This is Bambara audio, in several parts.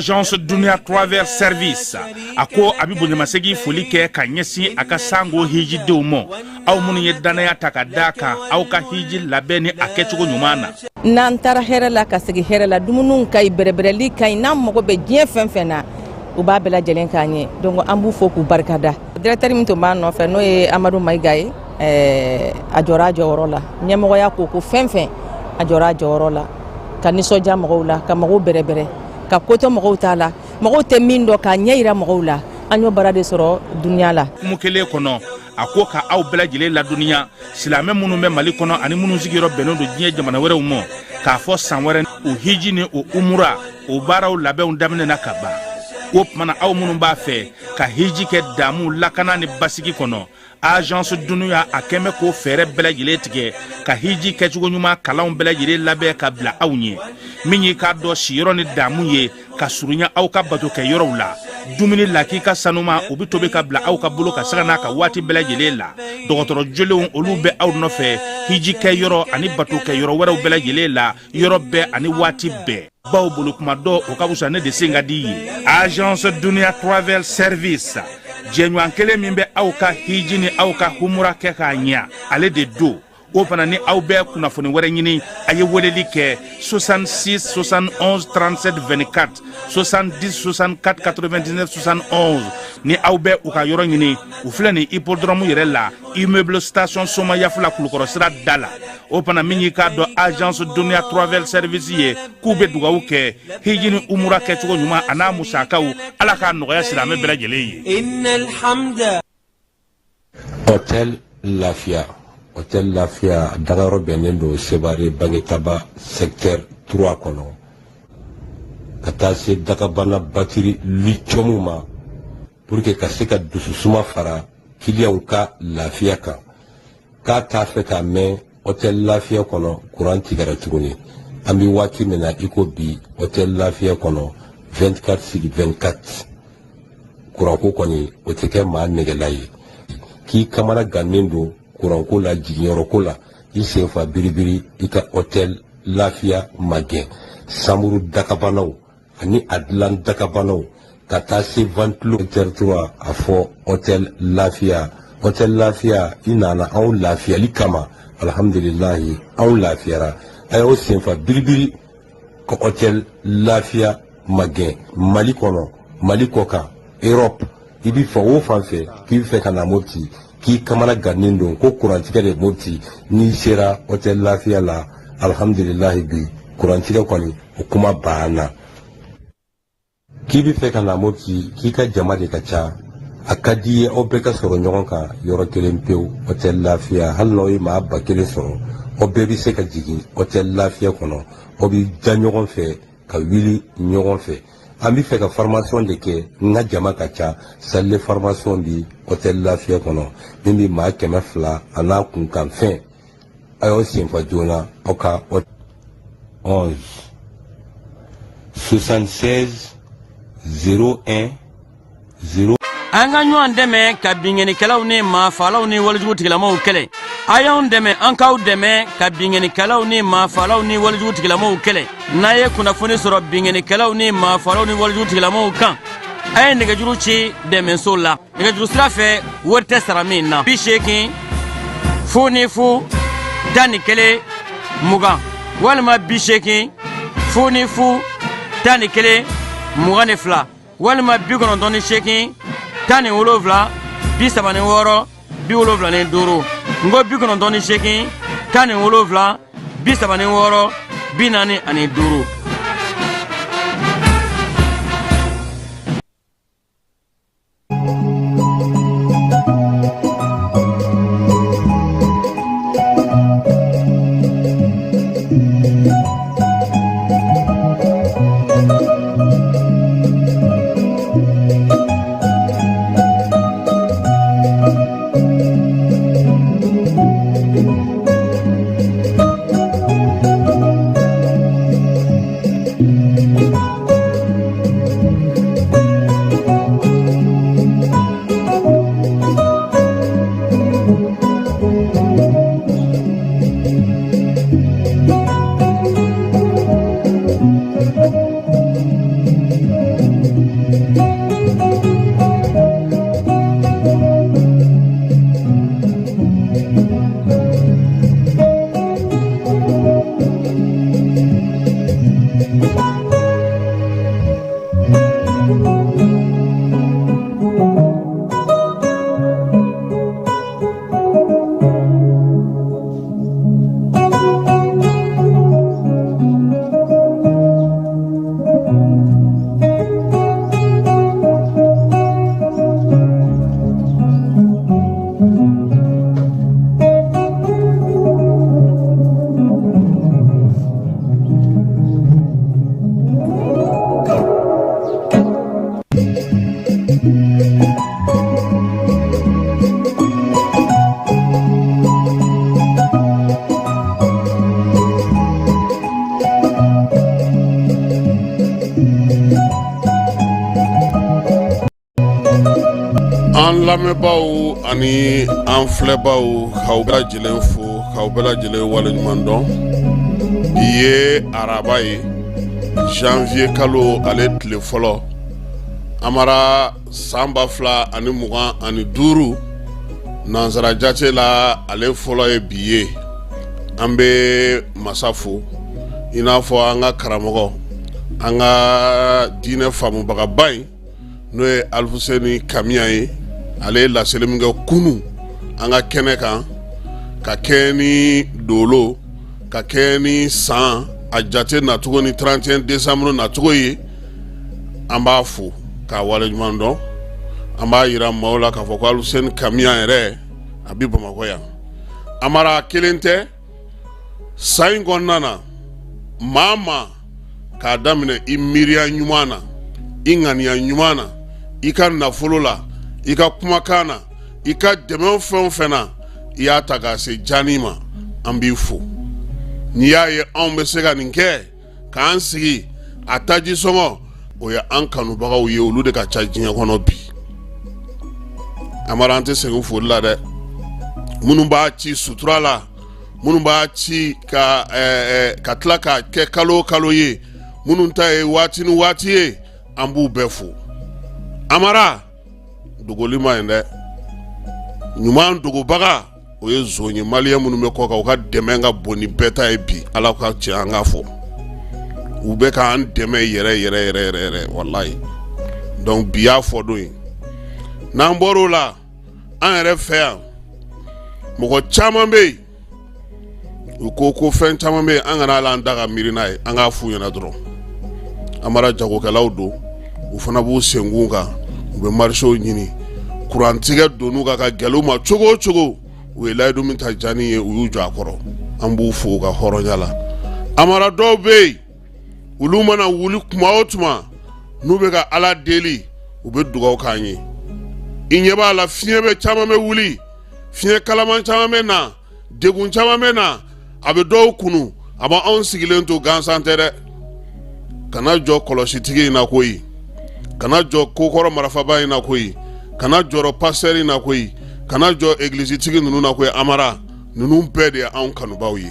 Agence Dunia Travel Service a ko a bɛ bonyamasegin foli kɛ ka ɲɛsin a ka sango hijidenw ma, aw minnu ye dannaya ta ka d'a kan aw ka hiji labɛn ni a kɛcogo ɲuman na. N'an taara hɛrɛ la ka segin hɛrɛ la, dumuniw ka ɲi, bɛrɛbɛrɛli ka ɲi. N'an mago bɛ diɲɛ fɛn fɛn na, u b'a bɛɛ lajɛlen k'an ye. Donc an b'u fo k'u barikada. Directeur min tun b'an nɔfɛ, n'o ye Amadu Mayiga ye, a jɔra a jɔyɔrɔ la. Ɲɛmɔgɔya ko ko fɛn fɛn, a jɔra a jɔyɔrɔ la ka nisɔndiya mɔgɔw la, ka mɔgɔw bɛrɛbɛrɛ, ka kotɔ mɔgɔw t'a la, mɔgɔw tɛ min dɔn, k'a ɲɛ yira mɔgɔw la. An y'o baara de sɔrɔ dunuya la. Kumu kelen kɔnɔ, a ko ka aw bɛɛ lajɛlen ladɔnniya, silamɛ minnu bɛ Mali kɔnɔ ani minnu sigiyɔrɔ bɛnnen don diɲɛ jamana wɛrɛw ma, k'a fɔ san wɛrɛ o hiji ni o umura o baaraw labɛnw daminɛna ka ban. O tuma na, aw minnu b'a fɛ ka hiji kɛ damu, lakana ni basigi kɔnɔ, Agence Dunuya a kɛn bɛ k'o fɛɛrɛ bɛɛ lajɛlen tigɛ ka hiji kɛcogo ɲuman kalanw bɛɛ lajɛlen labɛn ka bila aw ɲɛ. Min y'i k'a dɔn siyɔrɔ ni damu ye ka surunya aw ka bato kɛ yɔrɔw la, dumuni lakika sanuma, o bɛ tobi ka bila aw ka bolo ka sanga n'a ka waati bɛɛ lajɛlen la. Dɔgɔtɔrɔ jolenw, olu bɛ aw nɔfɛ hiji kɛ yɔrɔ ani bato kɛ yɔrɔ wɛrɛw bɛɛ lajɛlen la, yɔrɔ bɛɛ ani waati bɛɛ. Baw bolo kuma dɔ, o ka fisa ne de sen ka di ye. Agence Dunia Travel Service, jɛɲɔgɔn kelen min bɛ aw ka hiji ni aw ka humura kɛ k'a ɲɛ, ale de don. O fana ni aw bɛ kunnafoni wɛrɛ ɲini, a ye weleli kɛ 66 71 37 24, 70 64 99 71. Ni aw bɛ u ka yɔrɔ ɲini, u filɛ nin hippodrome yɛrɛ la, immeuble Station Somayafula, Kulukɔrɔ sira da la. O fana, min y'i k'a dɔn Agence Dunia Travel Service ye, k'u bɛ dugawu kɛ hiji ni umura kɛcogo ɲuman a n'a musakaw, Ala k'a nɔgɔya silamɛ bɛɛ lajɛlen ye. Hôtel Lafiya, Hôtel Lafiya dagayɔrɔ bɛnnen don Sevare Bangetaba secteur 3 kɔnɔ, ka taa se dagabana batiri lithium ma, pour que ka se ka dususuma fara kiliyanw ka lafiya kan. K'a t'a fɛ k'a mɛn Hôtel Lafiya kɔnɔ kuran tigɛra tuguni. An bɛ waati min na i ko bi, Hôtel Lafiya kɔnɔ 24 sur 24, kuranko kɔni o tɛ kɛ maa nɛgɛla ye. K'i kamana gannen don kuranko la, jiginyɔrɔko la, i sen fa biribiri, i ka Hôtel Lafiya magɛn. Samuru dakabanaw ani a dilan dakabanaw ka taa se ventilo territoire, a fɔ Hôtel Lafiya. Hôtel Lafiya, i nana anw lafiyali kama. Alhamdulilahi, anw lafiyara. A y'aw senfa biribiri ka Hôtel Lafiya magɛn. Mali kɔnɔ, Mali kɔ kan, Europe, i bɛ fan o fan fɛ k'i bɛ fɛ ka na Mopti, k'i kamana gannen don ko kurantigɛ de Mopti, n'i sera Hôtel Lafiya la, alhamdulilahi, bi kurantigɛ kɔni o kuma banna. K'i bɛ fɛ ka na Mopti, k'i ka jama de ka ca, a ka di i ye aw bɛɛ ka sɔrɔ ɲɔgɔn kan yɔrɔ kelen pewu, Hôtel Lafiya, hali n'aw ye maa 1000 sɔrɔ, aw bɛɛ bɛ se ka jigin Hôtel Lafiya kɔnɔ, aw bɛ da ɲɔgɔn fɛ ka wuli ɲɔgɔn fɛ. An bɛ fɛ ka formation de kɛ, n ka jama ka ca, salle de formation bi Hôtel Lafiya kɔnɔ min bɛ maa 200 a n'a kunkanfɛn. A y'aw senfa joona aw ka 11 76 01 0. An ka ɲɔgɔn dɛmɛ ka binkannikɛlaw ni maafalaw ni walejugu tigilamaw kɛlɛ. A y'anw dɛmɛ, an k'aw dɛmɛ ka binkannikɛlaw ni maafalaw ni walejugu tigilamaw kɛlɛ. N'a ye kunnafoni sɔrɔ binkannikɛlaw ni maafalaw ni walejugu tigilamaw kan, a ye nɛgɛjuru ci dɛmɛso la nɛgɛjuru sira fɛ, wari tɛ sara min na: 80 00 11 20 walima 80 00 11 22 walima 98 17 36 75. N ko 98 17 36 45. An lamɛnbaaw ani an filɛbaaw, k'aw bɛɛ lajɛlen fo, k'aw bɛɛ lajɛlen waleɲuman dɔn. Bi ye araba ye, janvier kalo ale tile fɔlɔ, amara san 2025 nansara jate la, ale fɔlɔ ye bi ye. An bɛ masa fo, i n'a fɔ an ka karamɔgɔ, an ka diinɛ faamubagaba in, n'o ye Alifuseni Kamiya ye. Ale ye laseli min kɛ kunun an ka kɛnɛ kan, ka kɛɲɛ ni dolo, ka kɛɲɛ ni san a jate nacogo ni 31 décembre nacogo ye, an b'a fo k'a waleɲuman dɔn. An b'a yira maaw la k'a fɔ ko Alifuseni Kamiya yɛrɛ, a bɛ Bamakɔ yan. Amara kelen tɛ san in kɔnɔna na, maa ma k'a daminɛ i miiriya ɲuman na, i ŋaniya ɲuman na, i ka nafolo la, i ka kumakan na, i ka dɛmɛ fɛn o fɛn na, i y'a ta k'a se Jani ma, an b'i fo. N'i y'a ye anw bɛ se ka nin kɛ k'an sigi a taji sɔngɔ, o ye an kanubagaw ye, olu de ka ca diɲɛ kɔnɔ bi. Amara, an tɛ segin foli la dɛ. Minnu b'a ci sutura la, minnu b'a ci ka ka tila k'a kɛ kalo o kalo ye, minnu ta ye waati ni waati ye, an b'u bɛɛ fo. Amara, dogoli ma ɲi dɛ. Ɲuman dogobaga, o ye zon ye. Maliyɛn minnu bɛ kɔkan, u ka dɛmɛ ka bon ni bɛɛ ta ye bi. Ala ka cɛ, an k'a fɔ, u bɛ k'an dɛmɛ yɛrɛ yɛrɛ yɛrɛ yɛrɛ yɛrɛ, walayi. Donc bi y'a fɔ don ye. N'an bɔr'o la, an yɛrɛ fɛ yan, mɔgɔ caman bɛ yen, u ko ko fɛn caman bɛ yen, an kana hali an da ka miiri n'a ye, an k'a f'u ɲɛna dɔrɔn. Amara, jagokɛlaw don, u fana b'u senkun kan, u bɛ marisew ɲini. Kurantigɛ donn'u kan ka gɛlɛn u ma cogo o cogo, u ye layidu min ta Jani ye, u y'u jɔ a kɔrɔ. An b'u fo u ka hɔrɔnya la. Amara, dɔw bɛ yen, olu mana wuli tuma o tuma n'u bɛ ka Ala deli, u bɛ dugawu k'an ye. I ɲɛ b'a la, fiɲɛ bɛ caman bɛ wuli, fiɲɛ kalaman caman bɛ na, degun caman bɛ na, a bɛ dɔw kunu, a bɛ anw sigilen to gansan tɛ dɛ. Kana jɔ kɔlɔsitigi in na koyi, kana jɔ kokɔrɔ marafaba in na koyi, kana jɔrɔ pasɛri in na koyi, kana jɔ egilizitigi ninnu na koyi. Amara, ninnu bɛɛ de ye anw kanubaw ye.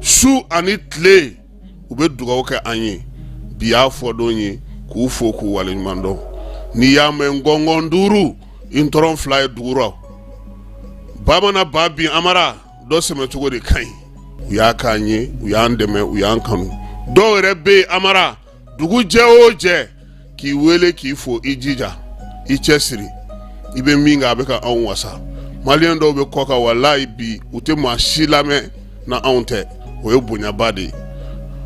Su ani tile, u bɛ dugawu kɛ an ye. Bi y'a fɔ don ye k'u fo, k'u waleɲuman dɔn. N'i y'a mɛn gɔngɔn duuru, i ntɔrɔn fila ye dugurɔ. Ba mana ba bin, Amara, dɔ sɛmɛcogo de ka ɲi. U y'a k'an ye, u y'an dɛmɛ, u y'an kanu. Dɔw yɛrɛ bɛ yen, Amara, dugu jɛ o jɛ, k'i wele k'i fo, i jija, i cɛ siri, i bɛ min kɛ, a bɛ ka anw wasa. Maliyɛn dɔw bɛ kɔkan, walayi bi u tɛ maa si lamɛn na anw tɛ. O ye bonyaba de ye.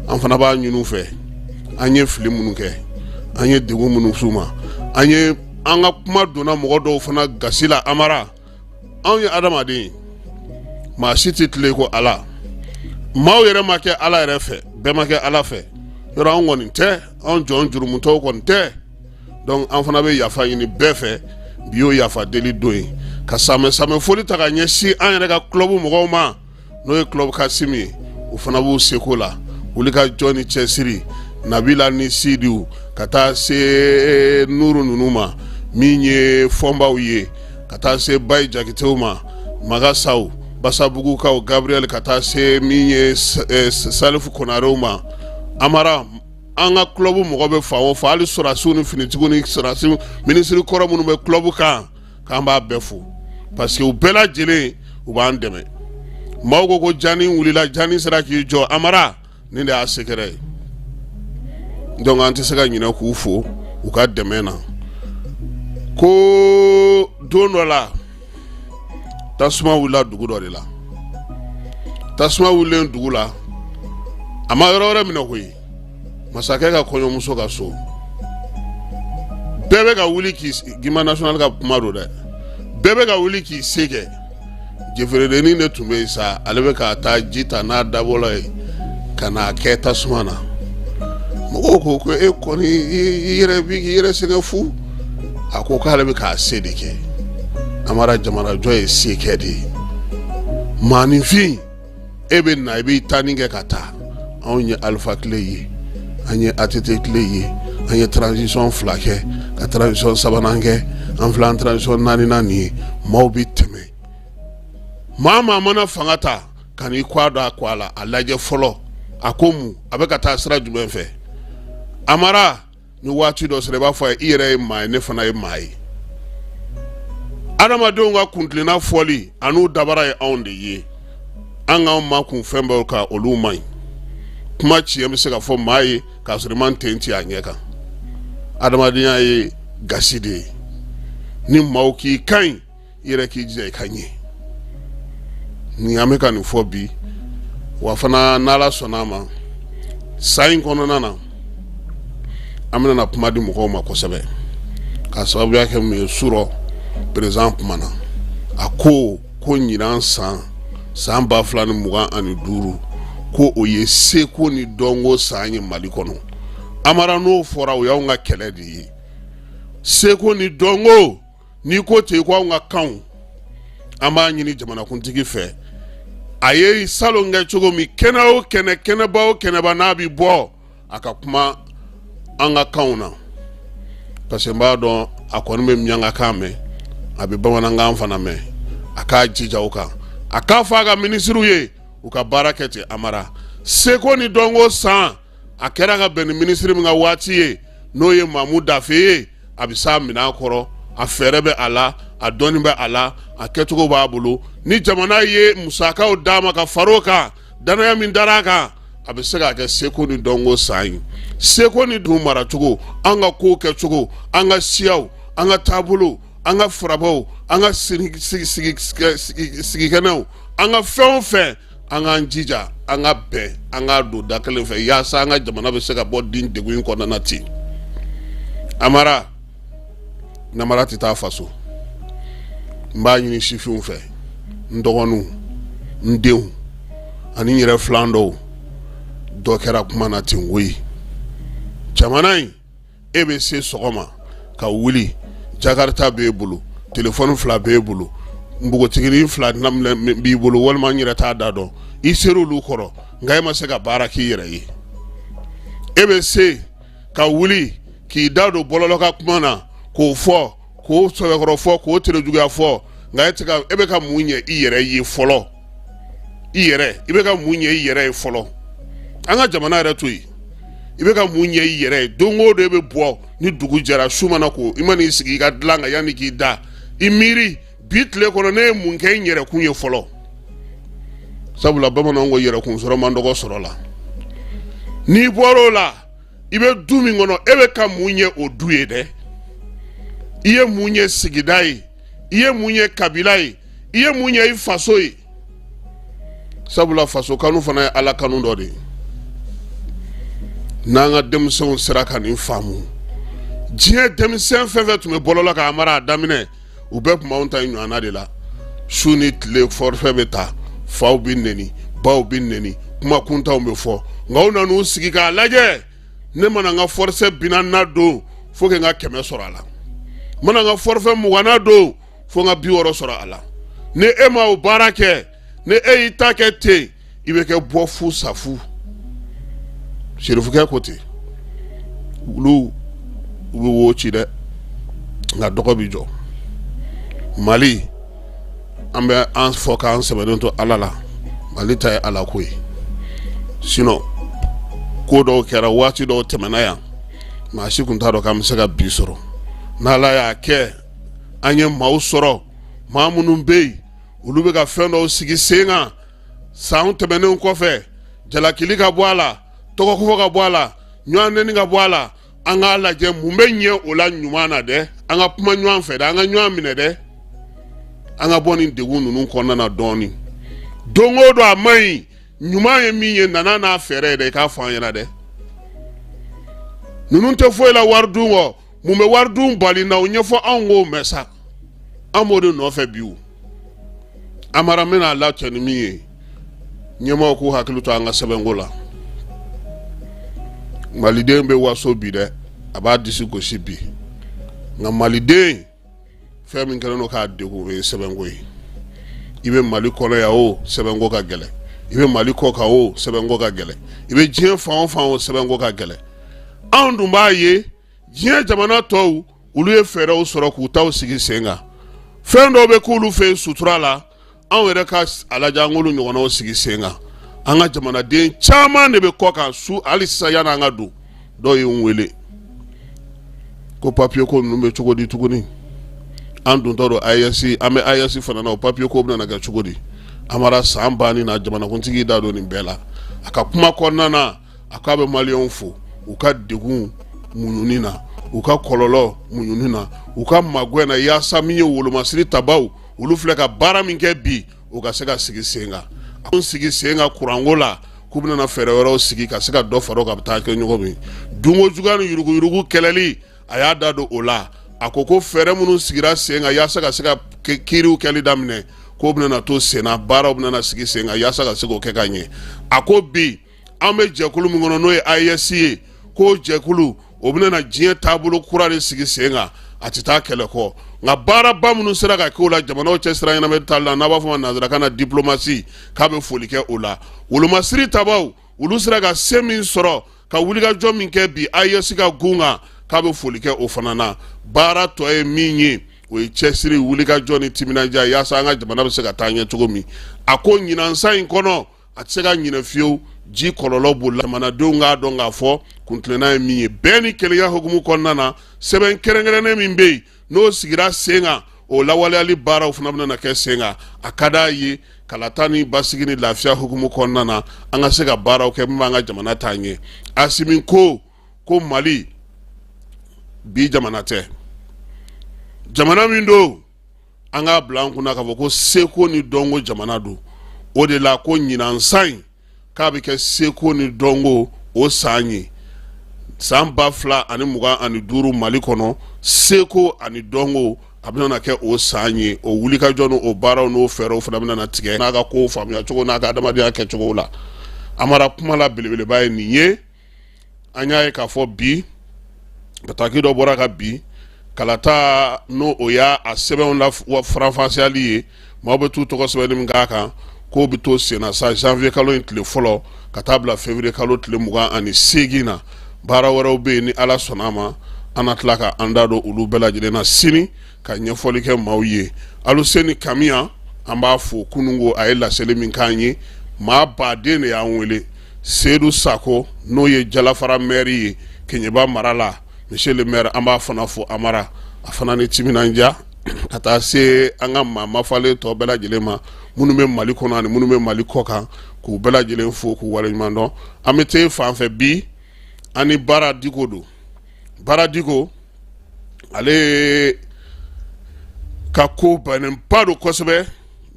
An fana b'a ɲini u fɛ, an ye fili minnu kɛ, an ye degun minnu s'u ma, an ye an ka kuma donna mɔgɔ dɔw fana gasi la. Amara, anw ye adamaden ye, maa si tɛ tile ko Ala. Maaw yɛrɛ ma kɛ Ala yɛrɛ fɛ, bɛɛ ma kɛ Ala fɛ. Yɔrɔ anw kɔni tɛ, anw jɔn jurumutɔw kɔni tɛ. Donc an fana bɛ yafa ɲini bɛɛ fɛ. Bi y'o yafa deli don ye, ka samɛ samɛ foli ta ka ɲɛsin an yɛrɛ ka club mɔgɔw ma, n'o ye club Kasimi ye. U fana b'u seko la, wuli ka jɔ ni cɛsiri, Nabila ni Sidiw, ka taa se Nuru ninnu ma, min ye fɔnbaw ye, ka taa se Bayi Jakitew ma, Magasaw, Basabugukaw, Gabriel, ka taa se min ye Salifu Konarew ma. Amara, an ka club mɔgɔ bɛ fan o fan, hali sɔrɔdasiw ni finitigiw ni sɔrɔdasiw minisiri kɔrɔ minnu bɛ club kan, k'an b'a bɛɛ fo, parce que u bɛɛ lajɛlen, u b'an dɛmɛ. Maaw ko ko Jani wulila, Jani sera k'i jɔ. Amara, nin de y'a secret ye. Donc an tɛ se ka ɲinɛ k'u fo. u ka dɛmɛ na. Ko don dɔ la, tasuma wulila dugu dɔ de la. Tasuma wulilen dugu la, a ma yɔrɔ wɛrɛ minɛ koyi, masakɛ ka kɔɲɔmuso ka so. Bɛɛ bɛ ka wuli k'i Guimba National ka kuma don dɛ, bɛɛ bɛ ka wuli k'i se kɛ. Jeferedennin de tun bɛ yen sa, ale bɛ ka taa ji ta n'a dabɔla ye ka n'a kɛ tasuma na. Mɔgɔw ko ko e kɔni i yɛrɛ bi k'i yɛrɛ sɛgɛn fu. A ko k'ale bɛ k'a se de kɛ. Amara, jamanajɔ ye se kɛ de ye. Maaninfin, e bɛ na, i b'i tanin kɛ ka taa. Anw ye Alifa tile ye, an ye ATT tile ye, an ye transition fila kɛ, ka transition sabanan kɛ, an filɛ an transition naaninan nin ye. Maaw bɛ tɛmɛ, maa maa mana fanga ta ka n'i kɔ da a kɔ a la, a lajɛ fɔlɔ, a ko mun, a bɛ ka taa sira jumɛn fɛ. Amara, ni waati dɔ sera, i b'a fɔ i yɛrɛ ye maa ye, ne fana ye maa ye. Adamadenw ka kuntilenna fɔli an'u dabara ye anw de ye. An k'anw makun fɛn bɛɛ kan, olu man ɲi. Kuma tiɲɛ bɛ se ka fɔ maa ye k'a sɔrɔ i ma ten ci a ɲɛ kan. Adamadenya ye gasi de ye. Ni maaw k'i ka ɲi, i yɛrɛ k'i jija i ka ɲɛ. Nin an bɛ ka nin fɔ bi wa fana, n'Ala sɔnna a ma, san in kɔnɔna na, an bɛna kuma di mɔgɔw ma kosɛbɛ, k'a sababuya kɛ mun ye. Surɔ président kumana, a ko ko ɲinan san, san 2025, ko o ye seko ni dɔnko san ye Mali kɔnɔ. Amara, n'o fɔra, o y'anw ka kɛlɛ de ye. Seko ni dɔnko, n'i ko ten ko anw ka kanw, an b'a ɲini jamanakuntigi fɛ, a ye salon kɛ cogo min, kɛnɛ o kɛnɛ, kɛnɛba o kɛnɛba, n'a bɛ bɔ, a ka kuma an ka kanw na, parce que n b'a dɔn a kɔni bɛ miyankakan mɛn, a bɛ bamanankan fana mɛn. A k'a jija o kan, a k'a fɔ a ka minisiriw ye, u ka baara kɛ ten. Amara, seko ni dɔnko san, a kɛra ka bɛn ni minisiri min ka waati ye, n'o ye Mamu Dafe ye, a bɛ s'a minɛn kɔrɔ, a fɛɛrɛ bɛ a la, a dɔnni bɛ a la, a kɛcogo b'a bolo. Ni jamana ye musakaw d'a ma ka far'o kan, danaya min dara a kan, a bɛ se k'a kɛ seko ni dɔnko san ye. Seko ni dun maracogo, an ka kow kɛcogo, an ka siyaw, an ka taabolo, an ka farabaw, an ka sigikɛnɛw, an ka fɛn o fɛn, an k'an jija an ka bɛn, an k'a don da kelen fɛ, yaasa an ka jamana bɛ se ka bɔ din degun in kɔnɔna na ten. Amara, namara tɛ taa faso. N b'a ɲini sifinw fɛ, n dɔgɔninw, n denw ani n yɛrɛ filan dɔw, dɔ kɛra kuma na ten koyi. Jamana in, e bɛ se sɔgɔma ka wuli, jakarita b'e bolo, telefɔni fila b'e bolo, npogotiginin fila b'i bolo, walima n yɛrɛ t'a da dɔn, i ser'olu kɔrɔ, nka e ma se ka baara k'i yɛrɛ ye. E bɛ se ka wuli k'i da don bɔlɔlɔ ka kuma na, k'o fɔ, k'o sɛbɛkɔrɔ fɔ, k'o terejuguya fɔ, nka e tɛ e bɛ ka mun ɲɛ i yɛrɛ ye fɔlɔ? I yɛrɛ, i bɛ ka mun ɲɛ i yɛrɛ ye fɔlɔ? An ka jamana yɛrɛ to yen, i bɛ ka mun ɲɛ i yɛrɛ ye? Don o don e bɛ bɔ, ni dugu jɛra, su mana ko, i man'i sigi i ka dilan kan, yanni k'i da, i miiri bi tile kɔnɔ, ne ye mun kɛ n yɛrɛkun ye fɔlɔ? Sabula bamananw ko yɛrɛkun sɔrɔ man dɔgɔ sɔrɔ la. N'i bɔra o la, i bɛ du min kɔnɔ, e bɛ ka mun ɲɛ o du ye dɛ? I ye mun ɲɛ sigida ye? I ye mun ɲɛ kabila ye? I ye mun ɲɛ i faso ye? Sabula faso kanu fana ye Ala kanu dɔ de ye. N'an ka denmisɛnw sera ka nin faamu, diɲɛ denmisɛn fɛn fɛn tun bɛ bɔlɔlɔ kan, Amara, a daminɛ, u bɛɛ tun b'anw ta ɲɔgɔnna de la. Su ni tile, forfait bɛ ta, faw bɛ neni, baw bɛ neni, kuma kuntanw bɛ fɔ, nka u nan'u sigi k'a lajɛ: ne mana n ka forfait 40na don, fo que n ka 100 sɔrɔ a la. N mana n ka forfait 20na don, fo n ka 60 sɔrɔ a la. Ni e ma o baara kɛ, ni e y'i ta kɛ ten, i bɛ kɛ bɔ fu sa fu. Serifukɛ ko ten, olu u bɛ wo ci dɛ, nka dɔgɔ bɛ jɔ. Mali, an bɛ an fɔ k'an sɛbɛnnen to Ala la. Mali ta ye Ala ko ye. Sinon ko dɔw kɛra, waati dɔw tɛmɛna yan, maa si tun t'a dɔn k'an bɛ se ka bi sɔrɔ. N'Ala y'a kɛ an ye maaw sɔrɔ, maa minnu bɛ yen, olu bɛ ka fɛn dɔw sigi sen kan, san tɛmɛnenw kɔfɛ, jalakili ka bɔ a la, tɔgɔkofɔ ka bɔ a la, ɲɔgɔn nɛni ka bɔ a la. An k'a lajɛ mun bɛ ɲɛ o la ɲuman na dɛ. An ka kuma ɲɔgɔn fɛ dɛ, an ka ɲɔgɔn minɛ dɛ, an ka bɔ nin degun ninnu kɔnɔna na dɔɔnin. Don o don a man ɲi. Ɲuman ye min ye, nana n'a fɛɛrɛ ye dɛ, i k'a fɔ an ɲɛna dɛ. Ninnu tɛ foyi la wari dun kɔ. Mun bɛ wari dun bali na, o ɲɛfɔ anw k'o mɛn sa. An b'o de nɔfɛ bi. O Amara, n bɛna a lacɛ ni min ye, ɲɛmaaw k'u hakili to an ka sɛbɛnko la. Maliden bɛ waso bi dɛ, a b'a disi gosi bi, nka maliden fɛn min kɛlen don k'a degun, o ye sɛbɛnko ye. I bɛ Mali kɔnɔ yan o, sɛbɛnko ka gɛlɛn. I bɛ Mali kɔ kan o, sɛbɛnko ka gɛlɛn. I bɛ diɲɛ fan o fan o, sɛbɛnko ka gɛlɛn. Anw dun b'a ye diɲɛ jamana tɔw, olu ye fɛɛrɛw sɔrɔ k'u taw sigi sen kan. Fɛn dɔw bɛ k'olu fɛ yen sutura la, anw yɛrɛ ka a lajɛ an k'olu ɲɔgɔnnaw sigi sen kan. An ka jamanaden caman de bɛ kɔ kan su. Hali sisan, yanni an ka don, dɔw ye n wele ko papiye ko ninnu bɛ cogo di tuguni? An dontɔ don AES, an bɛ AES fana na, o papiye ko bɛna kɛ cogo di? Amara, san banni na, jamanakuntigi da don nin bɛɛ la. A ka kuma kɔnɔna na, a k'a bɛ maliyɛnw fo u ka degun muɲuni na, u ka kɔlɔlɔ muɲuni na, u ka magɛn na, yaasa min ye wolomasiri tabaw, olu filɛ ka baara min kɛ bi, o ka se ka sigi sen kan. A sigi sen kan kuranko la, k'u bɛna fɛɛrɛ wɛrɛw sigi ka se ka dɔ fara o kan, a bɛ taa kɛ ɲɔgɔn min dunko juguya ni yuruguyurugu kɛlɛli. A y'a da don o la. A ko ko fɛɛrɛ minnu sigira sen kan yaasa ka se ka kiiriw kɛli daminɛ, k'o bɛna to sen na, baaraw bɛna sigi sen kan yaasa ka se k'o kɛ ka ɲɛ. A ko bi an bɛ jɛkulu min kɔnɔ, n'o ye AES ye, k'o jɛkulu o bɛna diɲɛ taabolo kura de sigi sen kan, a tɛ taa kɛlɛ kɔ. Nka baaraba minnu sera ka kɛ o la, jamanaw cɛ sira ɲɛnamɛ tali la, n'a b'a fɔ ma nanzarakan na diplomatie, k'a bɛ foli kɛ o la. Wolomasiri tabaw, olu sera ka se min sɔrɔ ka wulikajɔ min kɛ bi AES ka gun kan, k'a bɛ foli kɛ o fana na. Baara tɔ ye min ye, o ye cɛsiri, wulikajɔ ni timinandiya yaasa an ka jamana bɛ se ka taa ɲɛ cogo min. A ko ɲinansan in kɔnɔ, a tɛ se ka ɲinɛ fiyewu ji kɔlɔlɔ b'o la. Jamanadenw k'a dɔn k'a fɔ kuntilenna ye min ye, bɛn ni kelenya hukumu kɔnɔna na, sɛbɛn kɛrɛnkɛrɛnnen min bɛ yen, n'o sigira sen kan, o lawaleyali baaraw fana bɛna kɛ sen kan. A ka d'a ye kalata ni basigi ni lafiya hukumu kɔnɔna na, an ka se ka baaraw kɛ min b'an ka jamana taa ɲɛ. Asimi ko Mali bi jamana tɛ jamana min don, an k'a bila an kunna k'a fɔ ko seko ni dɔnko jamana don. O de la ko ɲinan san in, k'a bɛ kɛ seko ni dɔnko o san ye, san 2025 Mali kɔnɔ, seko ani dɔnko a bɛna kɛ o san ye. O wulikajɔ n'o baaraw n'o fɛɛrɛw fana bɛna tigɛ n'a ka ko faamuya cogo n'a ka adamadenya kɛcogo la. Amara, kuma la belebeleba ye nin ye. An y'a ye k'a fɔ bi bataki dɔ bɔra ka bi kalata, n'o o y'a sɛbɛnw la faranfasiyali ye, maaw bɛ t'u tɔgɔ sɛbɛnni min k'a kan, k'o bɛ to senna sa janvier kalo in tile fɔlɔ ka taa bila février kalo tile 28 na. Baara wɛrɛw bɛ yen, ni Ala sɔnna a ma, an na tila ka an da don olu bɛɛ lajɛlen na sini ka ɲɛfɔli kɛ maaw ye. Aluseni Kamiya, an b'a fo. Kununko a ye laseli min k'an ye, maa baden de y'an wele. Sedu Sako, n'o ye Jalafara mɛri ye Keɲeba mara la, monsieur le maire, an b'a fana fo. Amara, a fana ni timinandiya ka taa se an ka maa mafalen tɔ bɛɛ lajɛlen ma, minnu bɛ Mali kɔnɔ ani minnu bɛ Mali kɔ kan, k'u bɛɛ lajɛlen fo k'u waleɲuman dɔn. An bɛ te fan fɛ bi, an ni Baara Diko don. Baara Diko, ale ka ko bɛnnenba don kosɛbɛ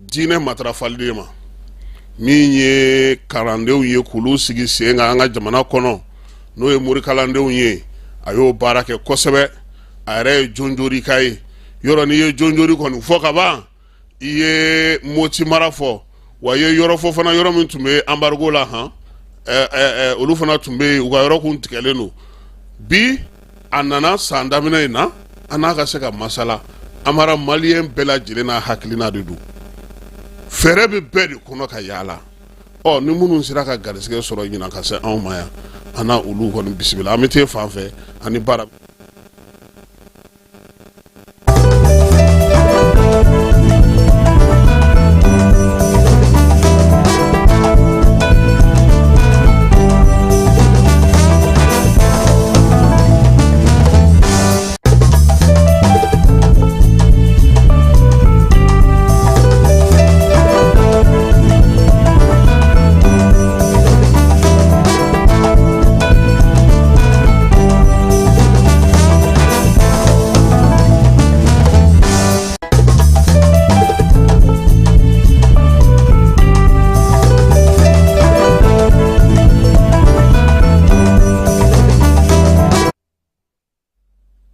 diinɛ matarafali ma, min ye kalandenw ye k'olu sigi sen kan an ka jamana kɔnɔ, n'o ye morikalandenw ye. A y'o baara kɛ kosɛbɛ. A yɛrɛ ye jonjorika ye. Yɔrɔ n'i ye jonjori kɔni fɔ ka ban, i ye Moti mara fɔ, wa i ye yɔrɔ fɔ fana, yɔrɔ min tun bɛ embargo la han, olu fana tun bɛ yen, u ka yɔrɔ kun tigɛlen don. Bi a nana san daminɛ in na, an n'a ka se ka masala. Amara, maliyɛn bɛɛ lajɛlen n'a hakilina de don, fɛɛrɛ bɛ bɛɛ de kɔnɔ ka yaala. Ɔ ni minnu sera ka garisɛgɛ sɔrɔ ɲinan ka se anw ma yan, an na olu kɔni bisimila. An bɛ t'e fan fɛ ani baara.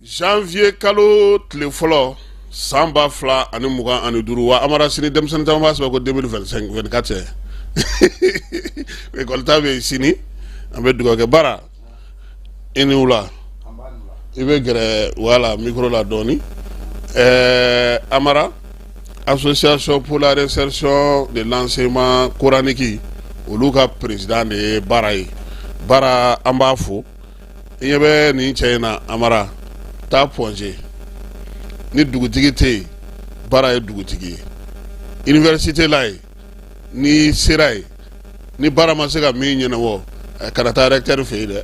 Janvier kalo tile fɔlɔ san 2025. Wa Amara, sini denmisɛnnin caman b'a sɛbɛn ko 2025, 24 école ta bɛ yen sini. An bɛ dugawu kɛ. Bara, i ni wula. I bɛ gɛrɛ wala micro la dɔɔni. Amara, Association pour la réinsertion de l'enseignement coranique, olu ka président de ye Bara ye. Bara, an b'a fo. I ɲɛ bɛ nin cɛ in na, Amara, taa Point G, ni dugutigi tɛ yen, Bara ye dugutigi ye. Université la yen, n'i sera yen, ni Bara ma se ka min ɲɛnabɔ, kana taa recteur fɛ yen dɛ.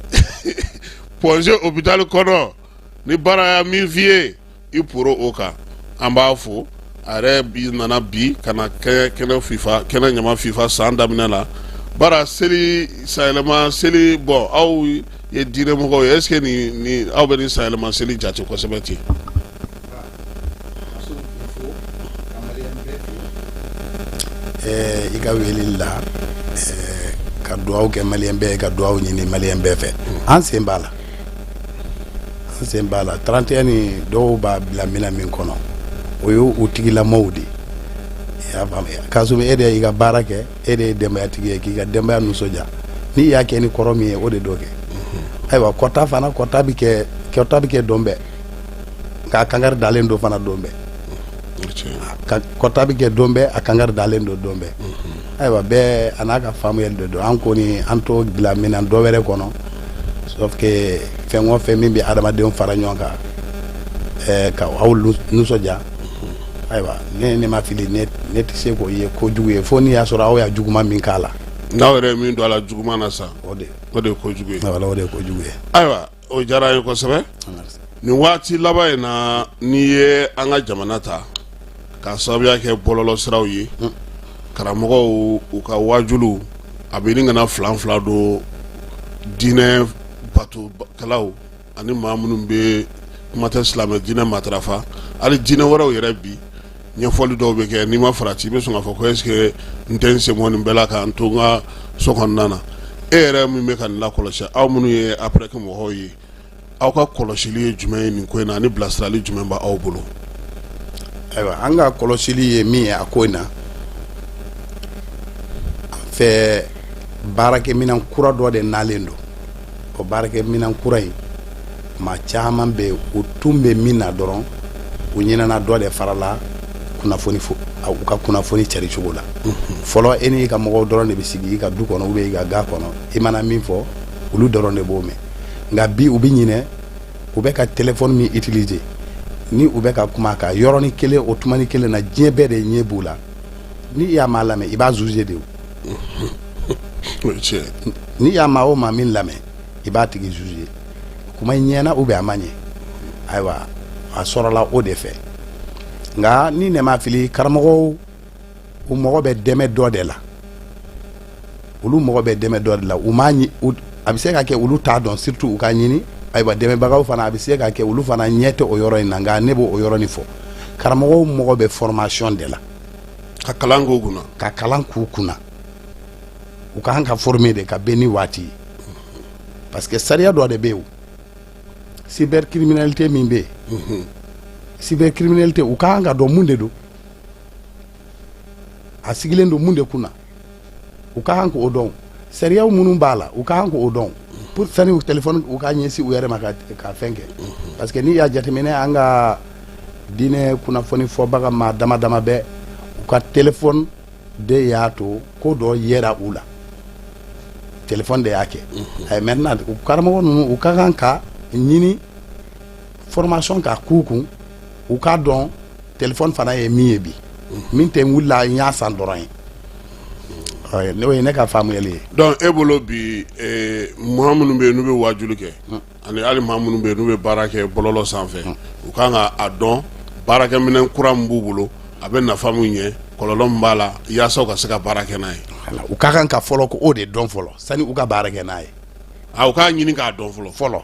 Point G hôpital kɔnɔ, ni Bara y'a min f'i ye, i poro o kan. An b'a fo. A yɛrɛ bi nana bi ka na kɛnɛ fifa, kɛnɛ ɲama fifa san daminɛ la. Bara, seli sanyɛlɛma seli, bɔn, aw ye diinɛmɔgɔw ye, est ce que ni aw bɛ nin sanyɛlɛma seli jate kosɛbɛ ten? I ka weleli la, ka dugawu kɛ maliyɛn bɛɛ ye, ka dugawu ɲini maliyɛn bɛɛ fɛ. An sen b'a la, an sen b'a la. 31 ni dɔw b'a bila minɛn min kɔnɔ, o ye u tigilamɔgɔw de ye. I y'a faamuya, Kasum, e de y'i ka baara kɛ, e de ye denbayatigi ye, k'i ka denbaya nisɔndiya. N'i y'a kɛ ni kɔrɔ min ye, o de dɔ kɛ. Ayiwa, kɔta fana, kɔta bɛ kɛ don bɛɛ, nka a kangari dalen don fana don bɛɛ. Kɔta bɛ kɛ don bɛɛ, a kangari dalen don don bɛɛ. Ayiwa, bɛɛ a n'a ka faamuyali de don. An kɔni, an t'o bila minɛn dɔ wɛrɛ kɔnɔ, sauf que fɛn o fɛn min bɛ adamadenw fara ɲɔgɔn kan, ka aw nisɔndiya, ayiwa, ne ma fili, ne tɛ se k'o ye kojugu ye, fo n'i y'a sɔrɔ aw y'a juguman min k'a la. N'aw yɛrɛ ye min don a la juguman na sa, o de o de ye kojugu ye. Voilà, o de ye kojugu ye. Ayiwa, o diyara an ye kosɛbɛ. Nin waati laban in na, n'i ye an ka jamana ta k'a sababuya kɛ bɔlɔlɔ siraw ye, karamɔgɔw u ka wajuliw a bɛ ɲini ka na filan fila don diinɛ batokɛlaw ani maa minnu bɛ kuma tɛ silamɛ diinɛ matarafa, hali diinɛ wɛrɛw yɛrɛ. Bi ɲɛfɔli dɔw bɛ kɛ, n'i ma farati, i bɛ sɔn k'a fɔ ko est ce que n tɛ n sen bɔ nin bɛɛ la ka n to n ka so kɔnɔna na. E yɛrɛ min bɛ ka nin lakɔlɔsi, aw minnu ye APREC mɔgɔw ye, aw ka kɔlɔsili ye jumɛn ye nin ko in na, ani bilasirali jumɛn b'aw bolo? Ayiwa, an ka kɔlɔsili ye min ye a ko in na, an fɛ, baarakɛminɛn kura dɔ de nalen don. O baarakɛminɛn kura in, maa caman bɛ yen, u tun bɛ min na dɔrɔn, u ɲinɛna dɔ de farala kunnafoni fo u ka kunnafoni cari cogo la. Fɔlɔ, e n'i ka mɔgɔw dɔrɔn de bɛ sigi i ka du kɔnɔ ou bien i ka ga kɔnɔ, i mana min fɔ, olu dɔrɔn de b'o mɛn. Nka bi, u bɛ ɲinɛ, u bɛ ka téléphone min utiliser ni u bɛ ka kuma kan yɔrɔnin kelen, o tumani kelen na, diɲɛ bɛɛ de ɲɛ b'u la. N'i y'a maa lamɛn, i b'a juger de. O ye tiɲɛ. N'i y'a maa o maa min lamɛn, i b'a tigi juger, kuma in ɲɛna ou bien a ma ɲɛ. Ayiwa, a sɔrɔla o de fɛ. Nka ni ne ma fili, karamɔgɔw u mago bɛ dɛmɛ dɔ de la. Olu mago bɛ dɛmɛ dɔ de la. U m'a a bɛ se ka kɛ olu t'a dɔn, surtout u ka ɲini. Ayiwa, dɛmɛbagaw fana, a bɛ se ka kɛ olu fana ɲɛ tɛ o yɔrɔ in na. Nka ne b'o o yɔrɔ nin fɔ, karamɔgɔw mago bɛ formation de la. Ka kalan k'u kunna. Ka kalan k'u kunna. U ka kan ka former de ka bɛn ni waati ye, parce que sariya dɔ de bɛ yen, cybercriminalité min bɛ yen. Cybercriminalité, u ka kan ka dɔn mun de don, a sigilen don mun de kunna. U ka kan k'o dɔn, sariyaw minnu b'a la, u ka kan k'o dɔn pour sani u téléphone u ka ɲɛsin u yɛrɛ ma ka fɛn kɛ. Parce que n'i y'a jateminɛ, an ka diinɛ kunnafoni fɔbaga maa dama dama bɛ, u ka téléphone de y'a to ko dɔ yera u la, téléphone de y'a kɛ. Maintenant, u karamɔgɔ ninnu, u ka kan ka ɲini formation ka k'u kun, u k'a dɔn téléphone fana ye min ye bi, min tɛ n wulila n y'a san dɔrɔn ye. N'o ye ne ka faamuyali ye. Donc e bolo bi, maa minnu bɛ yen n'u bɛ waajuli kɛ, ani hali maa minnu bɛ yen n'u bɛ baara kɛ bɔlɔlɔ sanfɛ, u kan ka a dɔn baarakɛminɛn kura min b'u bolo, a bɛ nafa min ɲɛ, kɔlɔlɔ min b'a la, yaasa u ka se ka baara kɛ n'a ye. U ka kan ka fɔlɔ ko o de dɔn fɔlɔ sani u ka baara kɛ n'a ye. A u k'a ɲini k'a dɔn fɔlɔ. Fɔlɔ,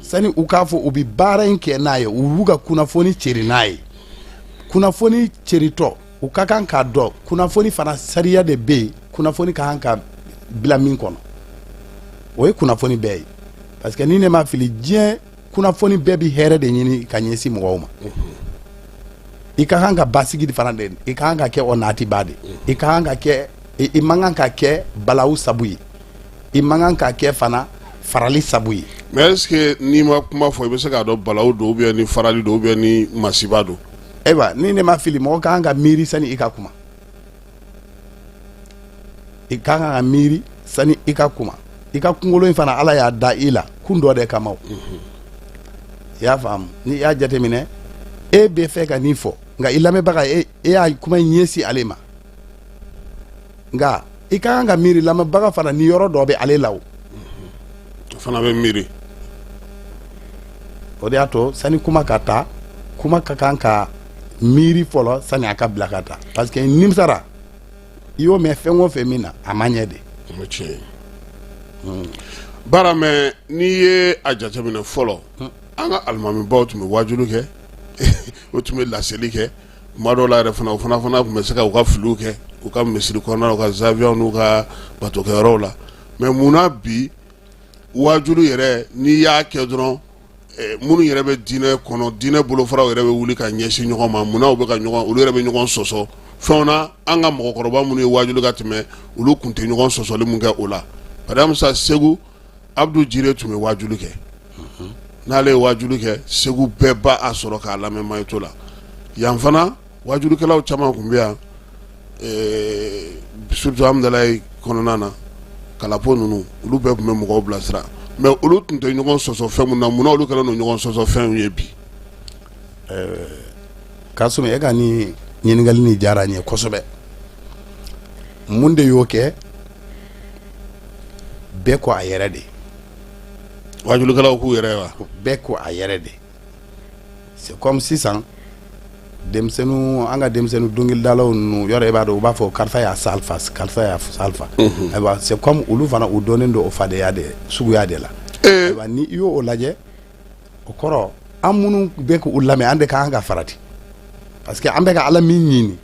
sani u k'a fɔ u bɛ baara in kɛ n'a ye, u b'u ka kunnafoni ceri n'a ye. Kunnafoni ceritɔ, u ka kan k'a dɔn kunnafoni fana sariya de bɛ yen, kunnafoni ka kan ka bila min kɔnɔ, o ye kunnafoni bɛɛ ye. Parce que ni ne ma fili, diɲɛ Kunnafoni bɛɛ bɛ hɛrɛ de ɲini ka ɲɛsin mɔgɔw ma. I ka kan ka basigi fana de, i ka kan ka kɛ o natiba de, i ka kan ka kɛ, i man kan ka kɛ balawu sabu ye, i man kan ka kɛ fana farali sabu ye. Mais est ce que n'i ma kuma fɔ, i bɛ se k'a dɔn balawu don ou bien ni farali don ou bien ni masiba don? Ayiwa, ni ne ma fili, mɔgɔ ka kan ka miiri sani i ka kuma. I ka kan ka miiri sani i ka kuma. I ka kunkolo in fana, Ala y'a da i la kun dɔ de kama. I y'a faamu? N'i y'a jateminɛ, e bɛ fɛ ka nin fɔ, nka i lamɛnbaga, e y'a kuma in ɲɛsin ale ma, nka i ka kan ka miiri lamɛnbaga fana ni yɔrɔ dɔ bɛ ale la. O fana bɛ miiri. O de y'a to sani kuma ka taa, kuma ka kan ka miiri fɔlɔ sani a ka bila ka taa, parce que nimisara i y'o mɛn fɛn o fɛn min na, a ma ɲɛ de. O tiɲɛ ye baara. Mais n'i ye a jateminɛ fɔlɔ, an ka alimamibaw tun bɛ wajulu kɛ, o tun bɛ laseli kɛ. Tuma dɔw la yɛrɛ fana, o fana tun bɛ se ka u ka filiw kɛ u ka misiri kɔnɔna, u ka zawiyaw n'u ka batokɛyɔrɔw la. Mais munna bi wajulu yɛrɛ, n'i y'a kɛ dɔrɔn, minnu yɛrɛ bɛ diinɛ kɔnɔ, diinɛ bolofaraw yɛrɛ bɛ wuli ka ɲɛsin ɲɔgɔn ma? Munna u bɛ ka ɲɔgɔn, olu yɛrɛ bɛ ɲɔgɔn sɔsɔ fɛnw na? An ka mɔgɔkɔrɔba minnu ye wajulu ka tɛmɛ, olu tun tɛ ɲɔgɔn sɔsɔli mun kɛ o la? Par exemple sa, Segu, Abdu Jire tun bɛ wajulu kɛ. N'ale ye wajulu kɛ, Segu bɛɛ ba a sɔrɔ k'a lamɛn mayito la. Yan fana, wajulukɛlaw caman tun bɛ yan, surtout Hamdalaye kɔnɔna na, Kalapo ninnu, olu bɛɛ tun bɛ mɔgɔw bilasira. Mais olu tun tɛ ɲɔgɔn sɔsɔ fɛn min na, munna olu kɛlen don ɲɔgɔn sɔsɔ fɛnw ye bi? Kasum, e ka nin ɲininkali nin diyara n ye kosɛbɛ. Mun de y'o kɛ? Bɛɛ ko a yɛrɛ de. Wajulukɛlaw k'u yɛrɛ wa? Bɛɛ ko a yɛrɛ de. C'est comme sisan denmisɛnninw, an ka denmisɛnnin dɔnkilidalaw ninnu, yɔrɔ i b'a dɔn, u b'a fɔ karisa y'a sal fa, karisa y'a sal fa. Ayiwa, c'est comme olu fana, u dɔnnen don o fadenya de suguya de la. Ayiwa, ni i y'o lajɛ, o kɔrɔ an minnu bɛ k'u lamɛn, an de ka kan ka farati, parce que an bɛ ka Ala min ɲini,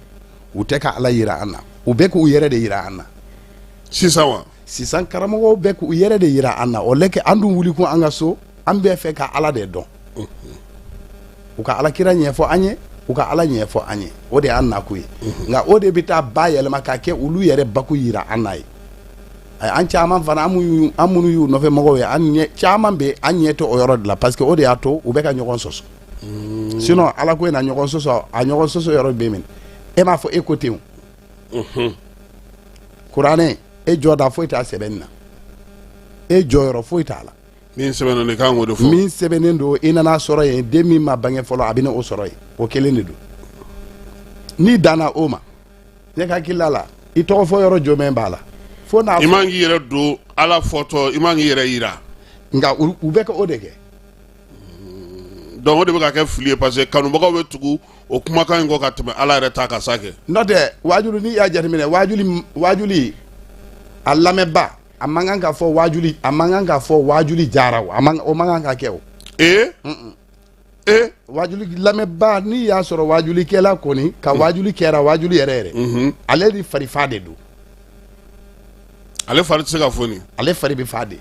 u tɛ ka Ala yira an na, u bɛ k'u yɛrɛ de yira an na. Sisan wa? Sisan karamɔgɔw bɛ k'u yɛrɛ de yira an na. O lɛ kɛ an dun wuli kun an ka so, an bɛ fɛ ka Ala de dɔn, u ka Ala kira ɲɛfɔ an ye, u ka Ala ɲɛfɔ an ye, o de y'an nakun ye. Nka o de bɛ taa ba yɛlɛma ka kɛ olu yɛrɛ bakun yira an na ye. An caman fana, an minnu y'u nɔfɛ mɔgɔw ye, an ɲɛ caman bɛ, an ɲɛ tɛ o yɔrɔ de la, parce que o de y'a to u bɛ ka ɲɔgɔn sɔsɔ. Sinon Ala ko in na, ɲɔgɔn sɔsɔ, a ɲɔgɔn sɔsɔ yɔrɔ bɛ min? E m'a fɔ e ko ten o. Kuranɛ, e jɔda foyi t'a sɛbɛnni na, e jɔyɔrɔ foyi t'a la. Min sɛbɛnnen don, i kan k'o de fɔ. Min sɛbɛnnen don, i nana sɔrɔ yen. Den min ma bange fɔlɔ, a bɛ o sɔrɔ yen, o kelen de don. N'i danna o ma, ne ka hakilila la, i tɔgɔ fɔ yɔrɔ jumɛn b'a la? Fo n'a I man k'i yɛrɛ don Ala fɔtɔ, i man k'i yɛrɛ yira. Nka u bɛ ka o de kɛ. Donc o de bɛ ka kɛ fili ye, parce que kanubagaw bɛ tugu o kumakan in kɔ ka tɛmɛ Ala yɛrɛ ta kan sa kɛ. N'o tɛ, waajuli, n'i y'a jateminɛ, waajuli a lamɛnba, a man kan ka fɔ waajuli, a man kan ka fɔ waajuli jara o, a man, o man kan ka kɛ o. Ee ee. Waajuli lamɛnba, n'i y'a sɔrɔ waajulikɛla kɔni ka waajuli kɛra waajuli yɛrɛ yɛrɛ, ale ni farifa de don. Ale fari tɛ se ka foni. Ale fari bɛ fa de.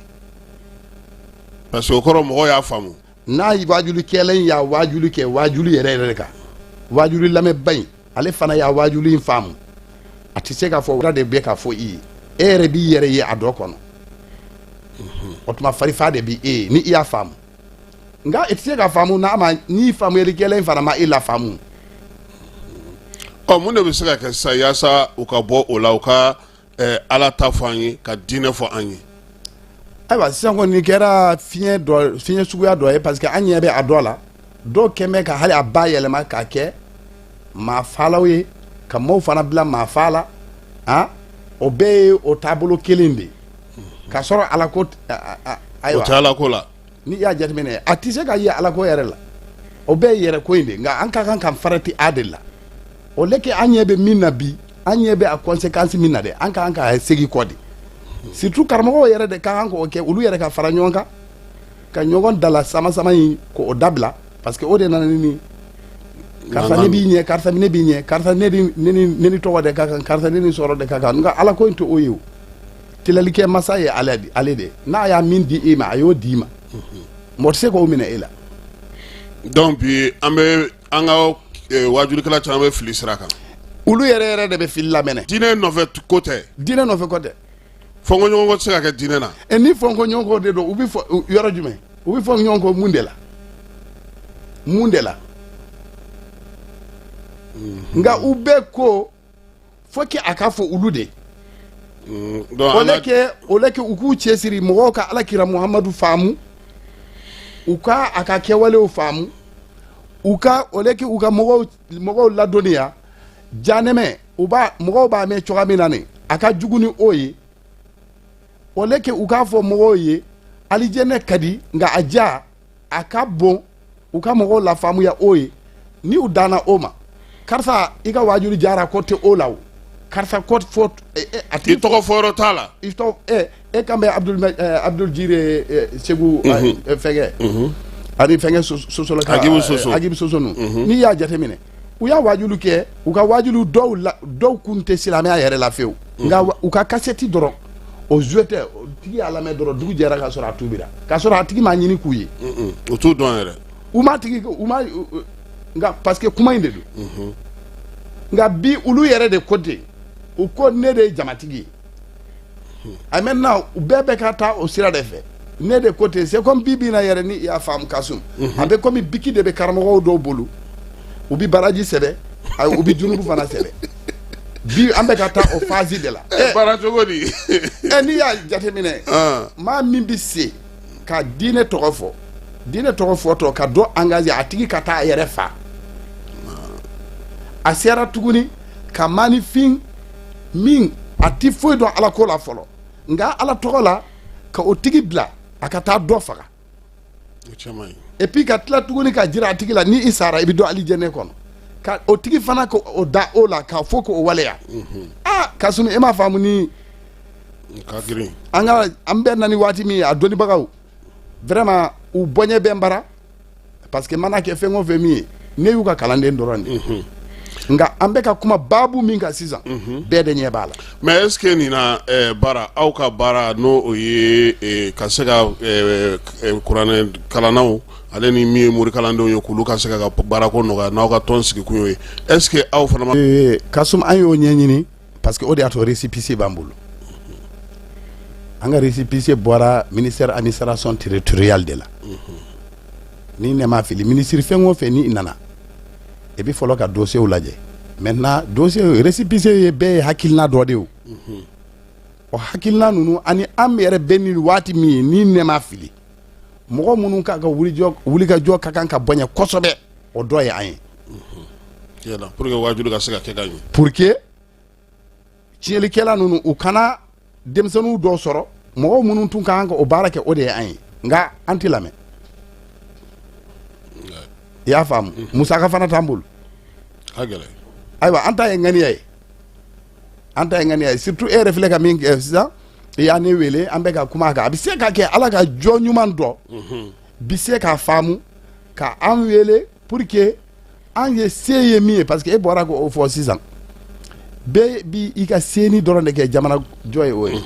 Parce que o kɔrɔ, mɔgɔw y'a faamu. N'a ye waajulikɛla in y'a waajuli kɛ waajuli yɛrɛ yɛrɛ kan, waajuli lamɛnba in, ale fana y'a waajuli in faamu, a tɛ se k'a fɔ de bɛ k'a fɔ i ye, e yɛrɛ b'i yɛrɛ ye a dɔ kɔnɔ. O tuma farifa de bɛ e ye ni i y'a faamu. Nka i tɛ se ka faamu n'a ma, ni faamuyalikɛla in fana ma e la faamu. Ɔ, mun de bɛ se ka kɛ sisan yaasa u ka bɔ o la, u ka Ala ta fɔ an ye, ka diinɛ fɔ an ye? Ayiwa, sisan kɔni nin kɛra fiɲɛ dɔ, fiɲɛ suguya dɔ ye, parce que an ɲɛ bɛ a dɔ la, dɔw kɛn bɛ ka hali a ba yɛlɛma k'a kɛ maa faalaw ye, ka maaw fana bila maa fa la. Han, o bɛɛ ye o taabolo kelen de ye, k'a sɔrɔ Ala ko, ayiwa, o tɛ Ala ko la. N'i y'a jateminɛ, a tɛ se ka ye Ala ko yɛrɛ la, o bɛɛ ye yɛrɛ ko in de. Nka an ka kan ka farati a de la. O lɛ kɛ an ɲɛ bɛ min na bi, an ɲɛ bɛ a conséquence min na dɛ, an ka kan ka segin kɔ de. Surtout karamɔgɔw yɛrɛ de ka kan k'o kɛ, olu yɛrɛ ka fara ɲɔgɔn kan ka ɲɔgɔn dala sama sama in k'o dabila, parce que o de nana ni karisa ne b'i ɲɛ, karisa ne b'i ɲɛ, karisa ne ni ne ni tɔgɔ de ka kan, karisa ne ni sɔrɔ de ka kan. Nka Ala ko in tɛ o ye. O teliyalikɛ masa ye ale de, n'a y'a min di e ma, a y'o d'i ma. Mɔgɔ tɛ se k'o minɛ e la. Donc bi an bɛ an ka wajulikɛla caman bɛ fili sira kan. Olu yɛrɛ yɛrɛ de bɛ fili la mɛnɛ. Diinɛ nɔfɛ ko tɛ. Diinɛ nɔfɛ ko tɛ. Fɔnkɔɲɔgɔnkɔ tɛ se ka kɛ diinɛ na. Ɛ ni fɔnkɔɲɔgɔnkɔ de don, u bɛ fɔ yɔrɔ jumɛn? U bɛ fɔ ɲɔgɔn kɔ mun de la? Mun de la? Nka u bɛɛ ko faut que a ka fɔ olu de. Au lieu que u k'u cɛsiri mɔgɔw ka Alakira Muhamadu faamu, u ka a ka kɛwalew faamu, u ka au lieu que u ka mɔgɔw ladɔnniya janɛmɛ, u b'a mɔgɔw b'a mɛn cogoya min na nin, a ka jugu ni o ye. Au lieu que u k'a fɔ mɔgɔw ye alijɛnɛ ka di, nka a ja a ka bon, u ka mɔgɔw lafaamuya o ye. Ni u danna o ma, karisa i ka waajuli jara, ko tɛ o la o, karisa ko fɔ a tigi tɔgɔ fɔ yɔrɔ t'a la. I tɔgɔ e kan bɛ Abdul Jire Segu fɛngɛ ani fɛngɛ Sosolaka Agibu Soso. Agibu Soso ninnu, n'i y'a jateminɛ, u y'a waajuli kɛ, u ka waajuli dɔw la, dɔw kun tɛ silamɛya yɛrɛ la fewu, nka u ka kasɛti dɔrɔn o joué tɛ, o tigi y'a lamɛn dɔrɔn, dugu jɛra k'a sɔrɔ a tubira, k'a sɔrɔ a tigi m'a ɲini k'u ye. U t'u dɔn yɛrɛ. U ma tigi u ma, nka parce que kuma in de don. Nka bi olu yɛrɛ de ko ten, u ko ne de ye jamatigi ye. A maintenant u bɛɛ bɛ ka taa o sira de fɛ, ne de ko ten. C'est comme bi bi in na yɛrɛ, ni i y'a faamu Kasum, a bɛ komi biki de bɛ karamɔgɔw dɔw bolo, u bɛ baraji sɛbɛ, u bɛ junubu fana sɛbɛ. Bi an bɛ ka taa o phase de la. Baara cogo di? N'i y'a jateminɛ, maa min bɛ se ka diinɛ tɔgɔ fɔ, diinɛ tɔgɔ fɔtɔ ka dɔ engagé a tigi ka taa a yɛrɛ fa, a sera tuguni ka maanifin min a ti foyi dɔn Ala ko la fɔlɔ, nka Ala tɔgɔ la ka o tigi bila a ka taa dɔ faga, et puis ka tila tuguni ka jira a tigi la ni i sara i bɛ don alijɛnɛ kɔnɔ, ka o tigi fana ka o da o la k'a fɔ k'o waleya. Aa Kasum, e m'a faamu ni an ka an bɛɛ na ni waati min ye, a dɔnnibagaw vraiment u bɔɲɛ bɛ n bara, parce que mana kɛ fɛn o fɛn min ye, ne y'u ka kalanden dɔrɔn de ye. Nka an bɛ ka kuma baabu min kan sisan, bɛɛ de ɲɛ b'a la. Mais est ce que nin na baara, aw ka baara n'o o ye ka se ka kuranɛ kalannaw ale ni min ye morikalandenw ye, k'olu ka se ka baarako nɔgɔya n'aw ka tɔn sigikun ye, est ce que aw fana ma. Kasum, an y'o ɲɛɲini parce que o de y'a to récépissé b'an bolo. An ka récépissé bɔra ministère administration territoriale de la. Ni ne ma fili, ministre fɛn o fɛn ni nana, i bɛ fɔlɔ ka dossier lajɛ. Maintenant dossier récépissé ye bɛɛ ye hakilina dɔ de ye. O hakilina ninnu ani an yɛrɛ bɛ nin waati min ye, ni ne ma fili, mɔgɔ minnu ka ka wulikajɔ ka kan ka bonya kosɛbɛ, o dɔ ye an ye. Pour que waajuli ka se ka kɛ ka ɲɛ. Pour que tiɲɛlikɛla ninnu u kana denmisɛnninw dɔw sɔrɔ, mɔgɔw minnu tun ka kan ka o baara kɛ, o de ye an ye. Nka an tɛ lamɛn, i y'a faamu? Musaka fana t'an bolo. Ayiwa, an ta ye ŋaniya ye, an ta ye ŋaniya ye. Surtout e yɛrɛ filɛ ka min kɛ sisan, i y'a ne wele, an bɛ ka kuma a kan. A bɛ se ka kɛ Ala ka jɔn ɲuman dɔ bi se k'a faamu ka an wele pour que an ye se ye min ye, parce que e bɔra k'o fɔ sisan, bɛɛ bi i ka seni dɔrɔn de kɛ jamana jɔ ye. O ye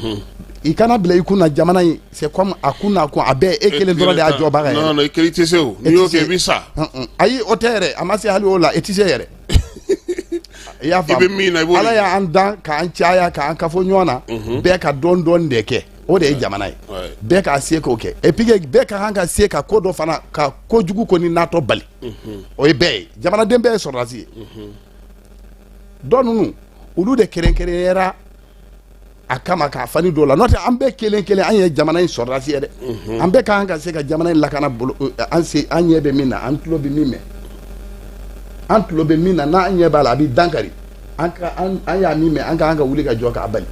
i kana bila i kun na jamana in, c'est comme a kun n'a kun, a bɛɛ e kelen dɔrɔn de y'a jɔbaga ye. Non non, i kelen tɛ se o, n'i y'o kɛ i bɛ sa. Ayi, o tɛ yɛrɛ, a ma se hali o la, e tɛ se yɛrɛ. I y'a faamu? I bɛ min na, i b'o. Ala y'an dan k'an caya k'an kafo ɲɔgɔn na, bɛɛ ka dɔɔni dɔɔni de kɛ, o de ye jamana ye. Bɛɛ k'a se k'o kɛ, et puis bɛɛ ka kan ka se ka ko dɔ fana ka kojugu kɔni natɔ bali, o ye bɛɛ ye. Jamanaden bɛɛ ye sɔrɔdasi ye. Dɔ ninnu, olu de kɛrɛnkɛrɛnyara a kama k'a fani dɔw la, n'o tɛ an bɛɛ kelen kelen, an ye jamana in sɔrɔdasi ye dɛ. An bɛɛ ka kan ka se ka jamana in lakana bolo an se, an ɲɛ bɛ min na, an tulo bɛ min mɛn, an tulo bɛ min na, n'an ɲɛ b'a la a bɛ dankari an ka an y'a min mɛn, an ka kan ka wuli ka jɔ k'a bali.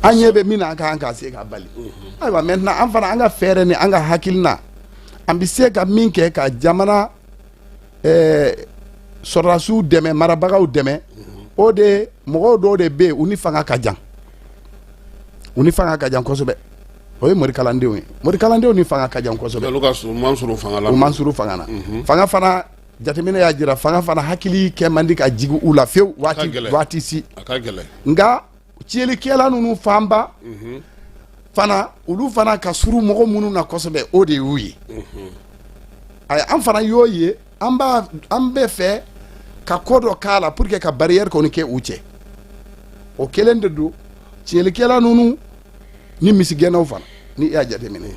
An ɲɛ bɛ min na, an ka kan ka se k'a bali. Ayiwa, maintenant an fana, an ka fɛɛrɛ ni an ka hakilina, an bɛ se ka min kɛ ka jamana sɔrɔdasiw dɛmɛ, marabagaw dɛmɛ, o de mɔgɔw dɔw de bɛ yen, u ni fanga ka jan, u ni fanga ka jan kosɛbɛ. O ye morikalandenw ye. Morikalandenw ni fanga ka jan kosɛbɛ. U man surun fanga la. U man surun fanga na. Fanga fana jateminɛ y'a jira, fanga fana hakili kɛ man di ka jigin u la fewu waati waati si. A ka gɛlɛn. Nka tiɲɛlikɛla ninnu fanba. Fana olu fana ka surun mɔgɔ minnu na kosɛbɛ, o de y'u ye. Ayi, an fana y'o ye, an b'a an bɛ fɛ ka ko dɔ k'a la pour que ka barrière kɔni kɛ u cɛ. O kelen de don, tiɲɛlikɛla ninnu ni misigɛnnaw fana. Ni i y'a jateminɛ,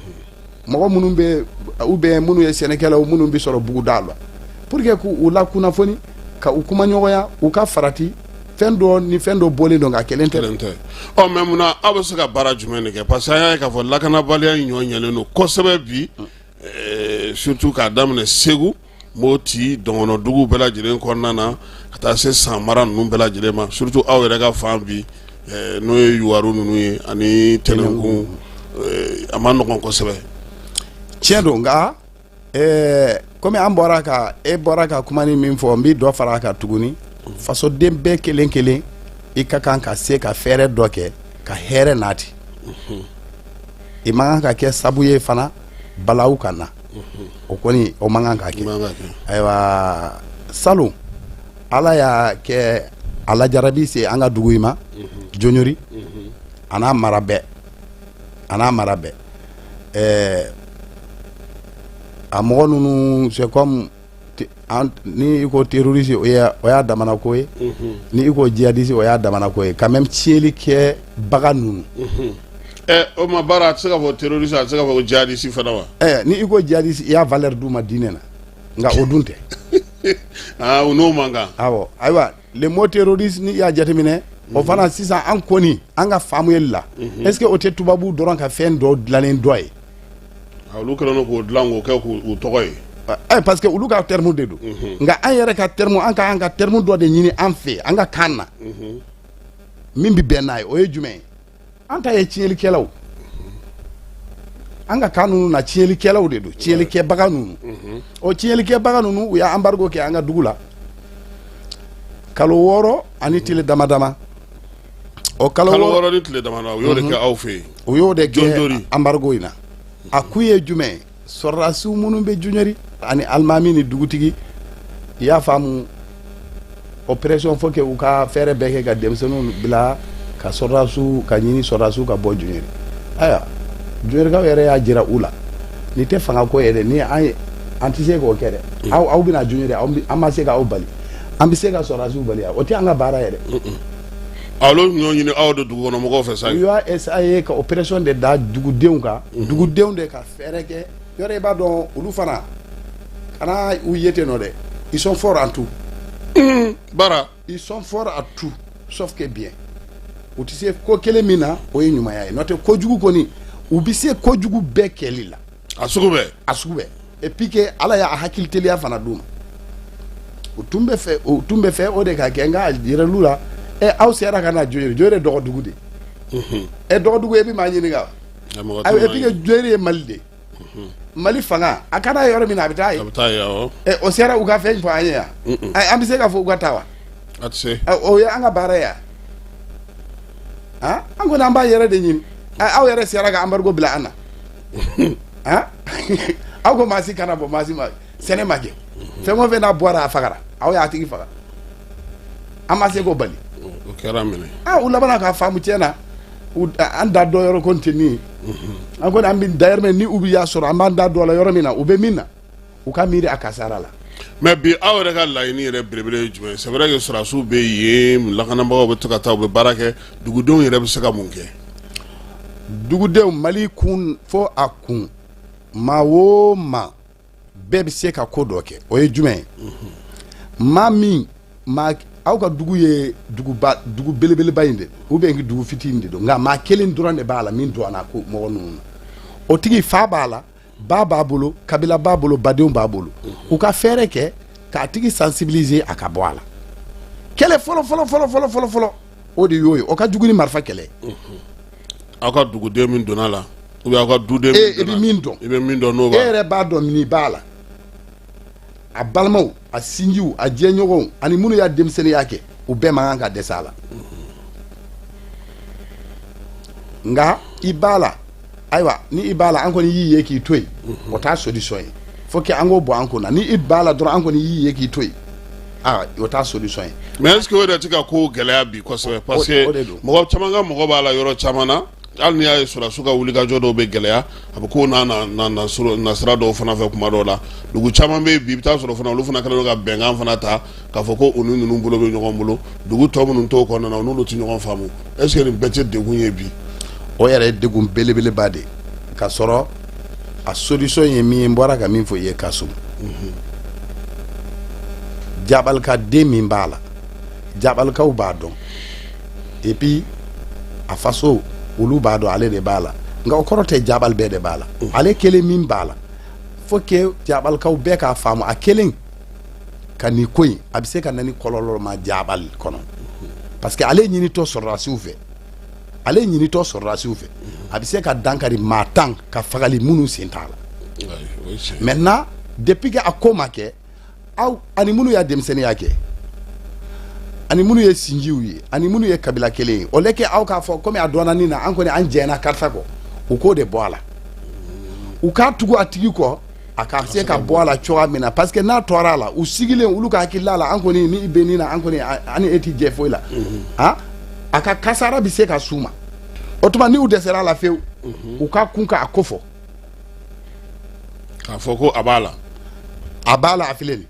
mɔgɔ minnu bɛ ou bien minnu ye sɛnɛkɛlaw, minnu bɛ sɔrɔ buguda la, pour que k'u lakunnafoni, ka u kumaɲɔgɔnya, u ka farati fɛn dɔ ni fɛn dɔ bɔlen don, nka kelen tɛ. Kelen tɛ. Ɔ, mais munna aw bɛ se ka baara jumɛn de kɛ? Parce que an y'a ye k'a fɔ lakanabaliya in ɲɔ ɲɛlen don kosɛbɛ bi, surtout k'a daminɛ Segu, Moti, dɔgɔnɔdugu bɛɛ lajɛlen kɔnɔna na, ka taa se San mara ninnu bɛɛ lajɛlen ma, surtout aw yɛrɛ ka fan bi, n'o ye Yuwaru ninnu ye ani Tɛnɛnkun, a ma nɔgɔn kosɛbɛ. Tiɲɛ don, nka komi an bɔra ka e bɔra ka kuma ni min fɔ, n bɛ dɔ fara a kan tuguni. Fasoden bɛɛ kelen kelen, i ka kan ka se ka fɛɛrɛ dɔ kɛ ka hɛrɛ nati. I man kan ka kɛ sabu ye fana balawu ka na. O kɔni, o man kan ka kɛ. Ayiwa, salon, Ala y'a kɛ a lajarabi se an ka dugu in ma, Joɲori a n'a mara bɛɛ, a n'a mara bɛɛ. A mɔgɔ ninnu, c'est comme ni i ko terroriste, o y'a damana ko ye, ni i ko djihadiste, o y'a damana ko ye quand même, tiɲɛli kɛ baga ninnu. O ma baara, a tɛ se ka fɔ terroriste, a tɛ se ka fɔ ko djihadiste fana wa? Ni i ko djihadiste, i y'a valeur d'u ma diinɛ na, nka o dun tɛ. Aa, u n'o man kan. Awɔ, ayiwa, le mot terroriste, ni i y'a jateminɛ, o fana sisan, an kɔni an ka faamuyali la, est ce que o tɛ tubabu dɔrɔn ka fɛn dɔ dilannen dɔ ye? Olu kɛlen don k'o dilan k'o kɛ k'u tɔgɔ ye. Parce que olu ka terme de don, nka an yɛrɛ ka terme, an ka an ka terme dɔ de ɲini an fɛ an ka kan na min bɛ bɛn n'a ye. O ye jumɛn ye? An ta ye tiɲɛlikɛlaw, an ka kan ninnu na, tiɲɛlikɛlaw de don, tiɲɛlikɛbaga ninnu. O tiɲɛlikɛbaga ninnu, u y'a embargo kɛ an ka dugu la kalo 6 ani tile dama dama. O kalo 6 ni tile dama dama, u y'o de kɛ aw fɛ yen. U y'o de kɛ embargo in na. A kun ye jumɛn ye? Sɔrɔdasiw minnu bɛ Joɲori ani alimami ni dugutigi, i y'a faamu, o pression, faut que u ka fɛɛrɛ bɛɛ kɛ ka denmisɛnninw bila ka sɔrɔdasiw ka ɲini sɔrɔdasiw ka bɔ Joɲori. Ayiwa, Joɲorikaw yɛrɛ y'a jira u la, nin tɛ fanga ko ye dɛ, ni an ye, an tɛ se k'o kɛ dɛ. Aw bɛna Joɲori, an ma se k'aw bali, an bɛ se ka sɔrɔdasiw bali, o tɛ an ka baara ye dɛ. Olu ɲɔ ɲini aw de dugukɔnɔmɔgɔw fɛ sa. U y'a essayer ka o pression de da dugudenw kan, dugudenw de ka fɛɛrɛ kɛ. Yɔrɔ, i b'a dɔn, olu fana kana u ye ten nɔ dɛ, ils sont forts en tout. Bara. Ils sont forts à tout sauf que bien. U tɛ se ko kelen min na, o ye ɲumanya ye. N'o tɛ, kojugu kɔni, u bɛ se kojugu bɛɛ kɛli la. A sugu bɛɛ. A sugu bɛɛ. Et puis que Ala y'a hakili teliya fana d'u ma. U tun bɛ fɛ o de ka kɛ, nka a yiral'u la, ɛ, aw sera ka na Joyiri. Joyiri ye dɔgɔdugu de. Ɛ, dɔgɔdugu, e bɛ maa ɲininka. Ayiwa, et puis que Joyiri ye Mali de. Mali fanga, a ka d'a ye yɔrɔ min na, a bɛ taa yen. A bɛ taa yen, awɔ. Ɛ, o sera u ka fɛn fɔ an ye yan. An bɛ se k'a fɔ u ka taa wa? A tɛ se. O ye an ka baara ye yan. An kɔni, an b'a yɛrɛ de ɲini. Aw yɛrɛ sera ka embargo bila an na. Aw ko maa si kana bɔ, maa si ma sɛnɛ ma kɛ. Fɛn o fɛn n'a bɔra, a fagara, aw y'a tigi faga. An ma se k'o bali. O kɛra minɛ. Ah, u labanna k'a faamu tiɲɛ na. An da dɔ yɔrɔ ko tɛ nin ye. An kɔni, an bɛ d'ailleurs, ni u y'a sɔrɔ, an b'an da dɔ la yɔrɔ min na, u bɛ min na, u ka miiri a kasara la. Mais bi, aw yɛrɛ ka laɲini yɛrɛ belebele ye jumɛn ye? C'est vrai que sɔrɔdasiw bɛ yen, lakanabagaw bɛ to ka taa, u bɛ baara kɛ. Dugudenw yɛrɛ bɛ se ka mun kɛ? Dugudenw, Mali kun fo a kun, maa o maa bɛɛ bɛ se ka ko dɔ kɛ. O ye jumɛn ye? Maa min maa, aw ka dugu ye duguba, dugu belebeleba in de, ou bien dugu fitinin de don, nka maa kelen dɔrɔn de b'a la min dɔnna ko mɔgɔ ninnu na. O tigi fa b'a la, ba b'a bolo, kabila b'a bolo, badenw b'a bolo. U ka fɛɛrɛ kɛ k'a tigi sensibiliser a ka bɔ a la. Kɛlɛ fɔlɔ fɔlɔ fɔlɔ fɔlɔ fɔlɔ fɔlɔ, o de y'o ye. O ka jugu ni marifa kɛlɛ. Aw ka duguden min donna la, ou bien aw ka duden min E bɛ min dɔn. I bɛ min dɔn n'o E b'a. yɛrɛ b'a dɔn nin b'a la. A balimaw, a sinjiw, a jɛɲɔgɔnw ani minnu y'a denmisɛnninya kɛ, u bɛɛ man kan ka dɛsɛ a la. Nka i b'a la, ayiwa, ni i b'a la, an kɔni y'i ye k'i to yen, o t'a solution ye. Faut que an k'o bɔ an kunna. Ni i b'a la dɔrɔn, an kɔni y'i ye k'i to yen, aa, o t'a solution ye. Mais est ce que o yɛrɛ tɛ ka ko gɛlɛya bi kosɛbɛ? Parce que O de don. mɔgɔ caman ka mɔgɔ b'a la yɔrɔ caman na. Hali n'i y'a ye sɔrɔdasiw ka wulikajɔ dɔw bɛ gɛlɛya, a bɛ ko n'a nasira dɔw fana fɛ. Kuma dɔw la, dugu caman bɛ yen bi, i bɛ taa sɔrɔ fana olu fana kɛlen don ka bɛnkan fana ta k'a fɔ ko u ni ninnu bolo bɛ ɲɔgɔn bolo. Dugu tɔ minnu t'o kɔnɔna na, u n'olu tɛ ɲɔgɔn faamu. Est ce que nin bɛɛ tɛ degun ye bi? O yɛrɛ ye degun belebeleba de ye, ka sɔrɔ a solution ye min ye, n bɔra ka min fɔ i ye, Kasum, Jabalika den min b'a la, Jabalikaw b'a dɔn, et puis a faso olu b'a dɔn, ale de b'a la. Nka o kɔrɔ tɛ Jabali bɛɛ de b'a la. Ale kelen min b'a la, faut que Jabalikaw bɛɛ k'a faamu, a kelen ka nin ko in, a bɛ se ka na ni kɔlɔlɔ ma Jabali kɔnɔ, parce que ale ɲinitɔ sɔrɔdasiw fɛ, ale ɲinitɔ sɔrɔdasiw fɛ, a bɛ se ka dankari maa 10 ka fagali minnu sen t'a la. Maintenant, depuis que a ko ma kɛ, aw ani minnu y'a denmisɛnninya kɛ, ani minnu ye sinjiw ye, ani minnu ye kabila kelen ye, au lieu que aw k'a fɔ komi a dɔnna nin na, an kɔni an jɛnna karisa kɔ, u k'o de bɔ a la, u k'a tugu a tigi kɔ, a ka se ka bɔ a la cogoya min na. Parce que n'a tɔra a la, u sigilen, olu ka hakilila la, an kɔni ni i bɛ nin na, an kɔni an ni e ti jɛ foyi la. Ah, a ka kasara bɛ se ka s'u ma. O tuma n'u dɛsɛra a la fewu, u ka kun k'a ko fɔ. K'a fɔ ko a b'a la. A b'a la, a filɛ nin,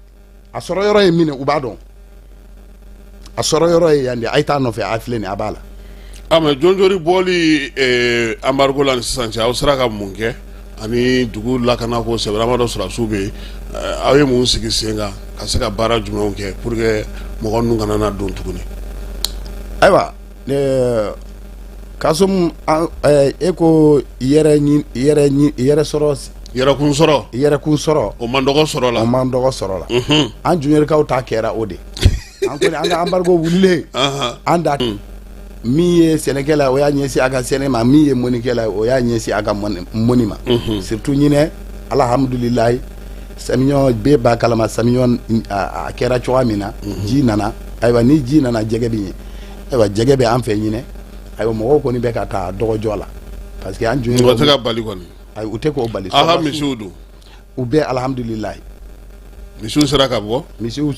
a sɔrɔ yɔrɔ ye min ye, u b'a dɔn, a sɔrɔ yɔrɔ ye yan de, a ye taa nɔfɛ, a filɛ nin, a b'a la. A mais jɔnjɔri bɔli embargo la ni sisan cɛ, aw sera ka mun kɛ ani dugu lakana ko? C'est vrai, an b'a dɔn sɔrɔdasiw bɛ yen. Aw ye mun sigi sen kan ka se ka baara jumɛnw kɛ pour que mɔgɔ ninnu kana na don tuguni? Ayiwa, Kasum, e ko yɛrɛ yɛrɛ sɔrɔ. Yɛrɛkun sɔrɔ. Yɛrɛkun sɔrɔ. O man dɔgɔ sɔrɔ la. O man dɔgɔ sɔrɔ la. An juniorikaw ta kɛra o de. An kɔni, an ka embargo wulilen, an da min ye sɛnɛkɛla, o y'a ɲɛsin a ka sɛnɛ ma, min ye mɔnikɛla, o y'a ɲɛsin a ka mɔni ma. Surtout ɲinɛ, alhamdulilayi, samiɲɔ bɛɛ b'a kalama, samiɲɔ a kɛra cogoya min na, ji nana. Ayiwa, ni ji nana, jɛgɛ bɛ ɲɛ. Ayiwa, jɛgɛ bɛ an fɛ ɲinɛ. Ayiwa, mɔgɔw kɔni bɛ ka taa dɔgɔjɔ la, parce que an junior mɔgɔ tɛ ka bali kɔni. Ayi, u tɛ k'o bali. Aw ka misiw dun? U bɛɛ, alhamdulilayi. Misiw sera ka bɔ? Misiw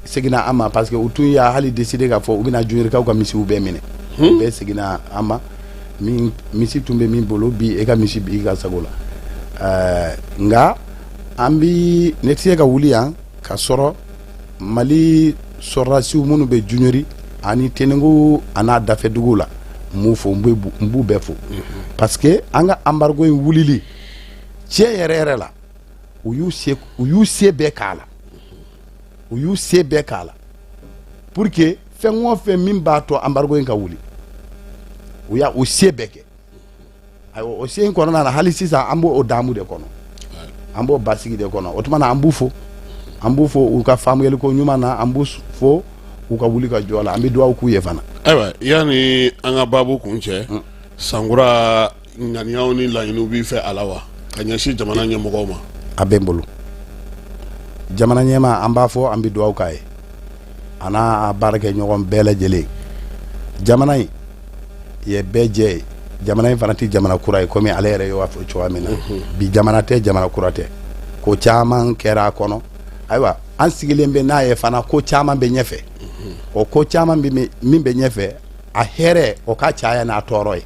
seginna an ma, parce que u tun y'a hali décider k'a fɔ u bɛna juniorikaw ka misiw bɛɛ minɛ. U bɛɛ seginna an ma. Min misi tun bɛ min bolo bi, e ka misi b'i ka sago la. Nka an bi ne tɛ se ka wuli yan ka sɔrɔ Mali sɔrɔdasiw minnu bɛ Juniori ani Tenengu a n'a dafɛduguw la, n b'u fo, n b'u bɛɛ fo, parce que an ka embargo in wulili, tiɲɛ yɛrɛ yɛrɛ la, u y'u se bɛɛ k'a la, u y'u se bɛɛ k'a la pour que fɛn o fɛn min b'a to embargo in ka wuli, u y'a u se bɛɛ kɛ. Ayiwa, o se in kɔnɔna na, hali sisan an b'o damu de kɔnɔ, an b'o basigi de kɔnɔ. O tuma na, an b'u fo, an b'u fo u ka faamuyaliko ɲuman na, an b'u fo u ka wuli ka jɔ la, an bɛ dugawu k'u ye fana. Ayiwa, yanni an ka baabu kuncɛ, sankura ŋaniyaw ni laɲiniw b'i fɛ a la wa, ka ɲɛsin jamana ɲɛmɔgɔw ma? A bɛ n bolo. Jamana ɲɛmaa, an b'a fɔ, an bɛ dugawu k'a ye, a n'a baarakɛɲɔgɔn bɛɛ lajɛlen. Jamana in ye bɛɛ jɛ ye. Jamana in fana tɛ jamana kura ye, komi ale yɛrɛ y'o fɔ cogoya min na. Bi jamana tɛ, jamana kura tɛ, ko caman kɛra a kɔnɔ. Ayiwa, an sigilen bɛ n'a ye fana, ko caman bɛ ɲɛfɛ. O ko caman min bɛ ɲɛfɛ, a hɛrɛ o ka caya n'a tɔɔrɔ ye,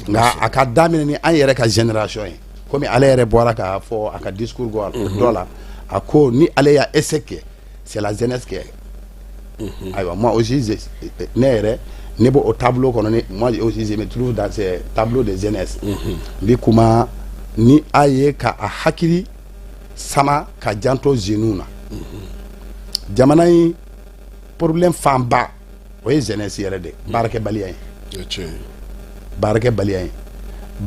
nka a ka daminɛ ni an yɛrɛ ka génération ye, komi ale yɛrɛ bɔra k'a fɔ a ka discours dɔ la, a ko ni ale y'a échec kɛ, c'est la jeunesse qui est. Ayiwa, moi aussi, ne yɛrɛ, ne b'o tableau kɔnɔ, ni moi aussi je me trouve dans ce tableau de jeunesse. N bɛ kuma ni a ye ka a hakili sama ka janto jeunes na. Jamana in problème fanba, o ye jeunesse yɛrɛ de baarakɛbaliya ye. Baarakɛbaliya ye,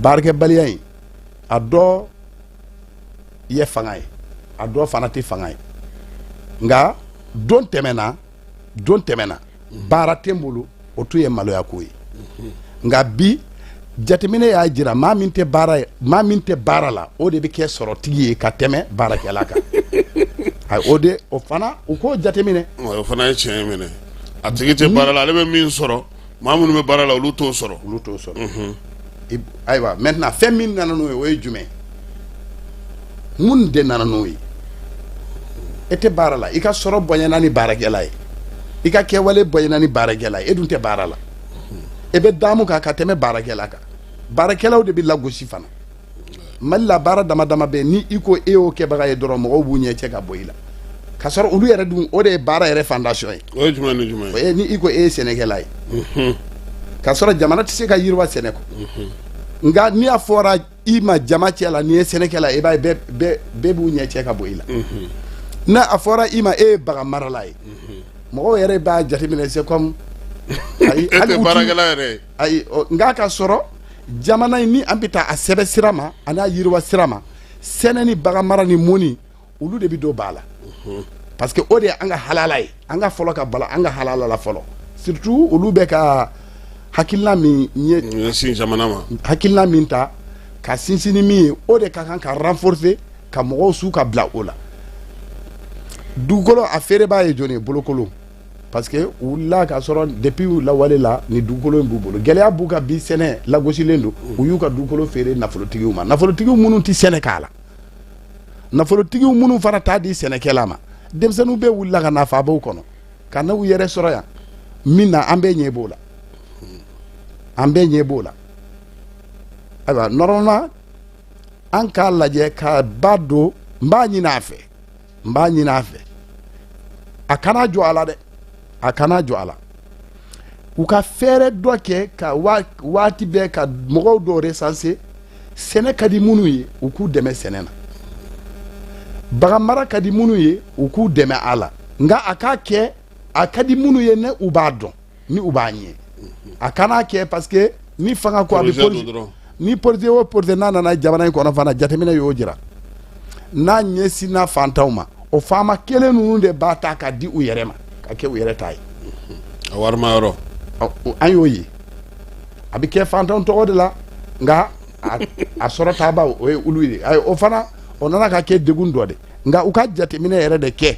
baarakɛbaliya in, a dɔ ye fanga ye, a dɔ fana tɛ fanga ye. Nka don tɛmɛna, don tɛmɛna, baara tɛ n bolo, o tun ye maloya ko ye. Nka bi, jateminɛ y'a jira, maa min tɛ baara ye, maa min tɛ baara la, o de bɛ kɛ sɔrɔtigi ye ka tɛmɛ baarakɛla kan. Ayi, o de, o fana, u k'o jateminɛ. O fana ye tiɲɛ ye minɛ. A tigi tɛ baara la, ale bɛ min sɔrɔ, maa minnu bɛ baara la, olu t'o sɔrɔ. Olu t'o sɔrɔ. Ayiwa, maintenant, fɛn min nana n'o ye, o ye jumɛn? Mun de nana n'o ye? E tɛ baara la, i ka sɔrɔ bonyana ni baarakɛla ye, i ka kɛwale bonyana ni baarakɛla ye, e dun tɛ baara la. E bɛ damu kan ka tɛmɛ baarakɛla kan. Baarakɛlaw de bɛ lagosi fana. Mali la, baara dama dama bɛ, ni i ko e y'o kɛbaga ye dɔrɔn, mɔgɔw b'u ɲɛ cɛ ka bɔ i la, k'a sɔrɔ olu yɛrɛ dun, o de ye baara yɛrɛ fondation ye. O ye jumɛn ni jumɛn O ye ni i ko e ye sɛnɛkɛla ye, k'a sɔrɔ jamana tɛ se ka yiriwa sɛnɛ kɔ. Nka n'i y'a fɔra i ma jama cɛ la n'i ye sɛnɛkɛla ye, i b'a ye bɛɛ b'u ɲɛ cɛ ka bɔ i la. N'a a fɔra i ma e ye bagan marala ye, mɔgɔw yɛrɛ b'a jateminɛ, c'est comme ayi, e tɛ baarakɛla yɛrɛ ye. Ayi, nka ka sɔrɔ jamana in, ni an bɛ taa a sɛbɛ sira ma a n'a yiriwa sira ma, sɛnɛ ni bagan mara ni mɔni, olu de bɛ don ba la, parce que o de ye an ka halala ye. An ka fɔlɔ ka bala an ka halala la fɔlɔ, surtout olu bɛ ka hakilina min ɲɛ ɲɛsin jamana ma, hakilina min ta ka sinsin ni min ye, o de ka kan ka renforcer, ka mɔgɔw su ka bila o la. Dugukolo a feerebaa ye jɔni ye? Bolokolo, parce que u wulila k'a sɔrɔ depuis u lawale la, ni dugukolo in b'u bolo. Gɛlɛya b'u ka bi, sɛnɛ lagosilen don. U y'u ka dugukolo feere nafolotigiw ma, nafolotigiw minnu tɛ sɛnɛ k'a la, nafolotigiw minnu fana t'a di sɛnɛkɛla ma. Denmisɛnninw bɛɛ wulila ka na faabaw kɔnɔ ka n'u yɛrɛ sɔrɔ yan min na, an bɛɛ ɲɛ b'o la, an bɛɛ ɲɛ b'o la. Ayiwa, normalement an k'a lajɛ ka ba don. N b'a ɲini a fɛ, n b'a ɲini a fɛ, a kana jɔ a la dɛ, a kana jɔ a la. U ka fɛɛrɛ dɔ kɛ ka waati bɛɛ ka mɔgɔw dɔw recenser. Sɛnɛ ka di minnu ye, u k'u dɛmɛ sɛnɛ na. Bagan mara ka di minnu ye, u k'u dɛmɛ a la. Nka a k'a kɛ a ka di minnu ye, ne u b'a dɔn ni u b'a ɲɛ. A kana kɛ parce que ni fanga ko a bɛ ni projet o projet n'a nana jamana in kɔnɔ fana, jateminɛ y'o jira, n'a ɲɛsinna fantanw ma, o faama kelen ninnu de b'a ta ka di u yɛrɛ ma, ka kɛ u yɛrɛ ta ye. A warima yɔrɔ. An y'o ye, a bɛ kɛ fantanw tɔgɔ de la, nka a sɔrɔ tabaw o ye olu ye. Ayi, o fana o nana ka kɛ degun dɔ de. Nka u ka jateminɛ yɛrɛ de kɛ,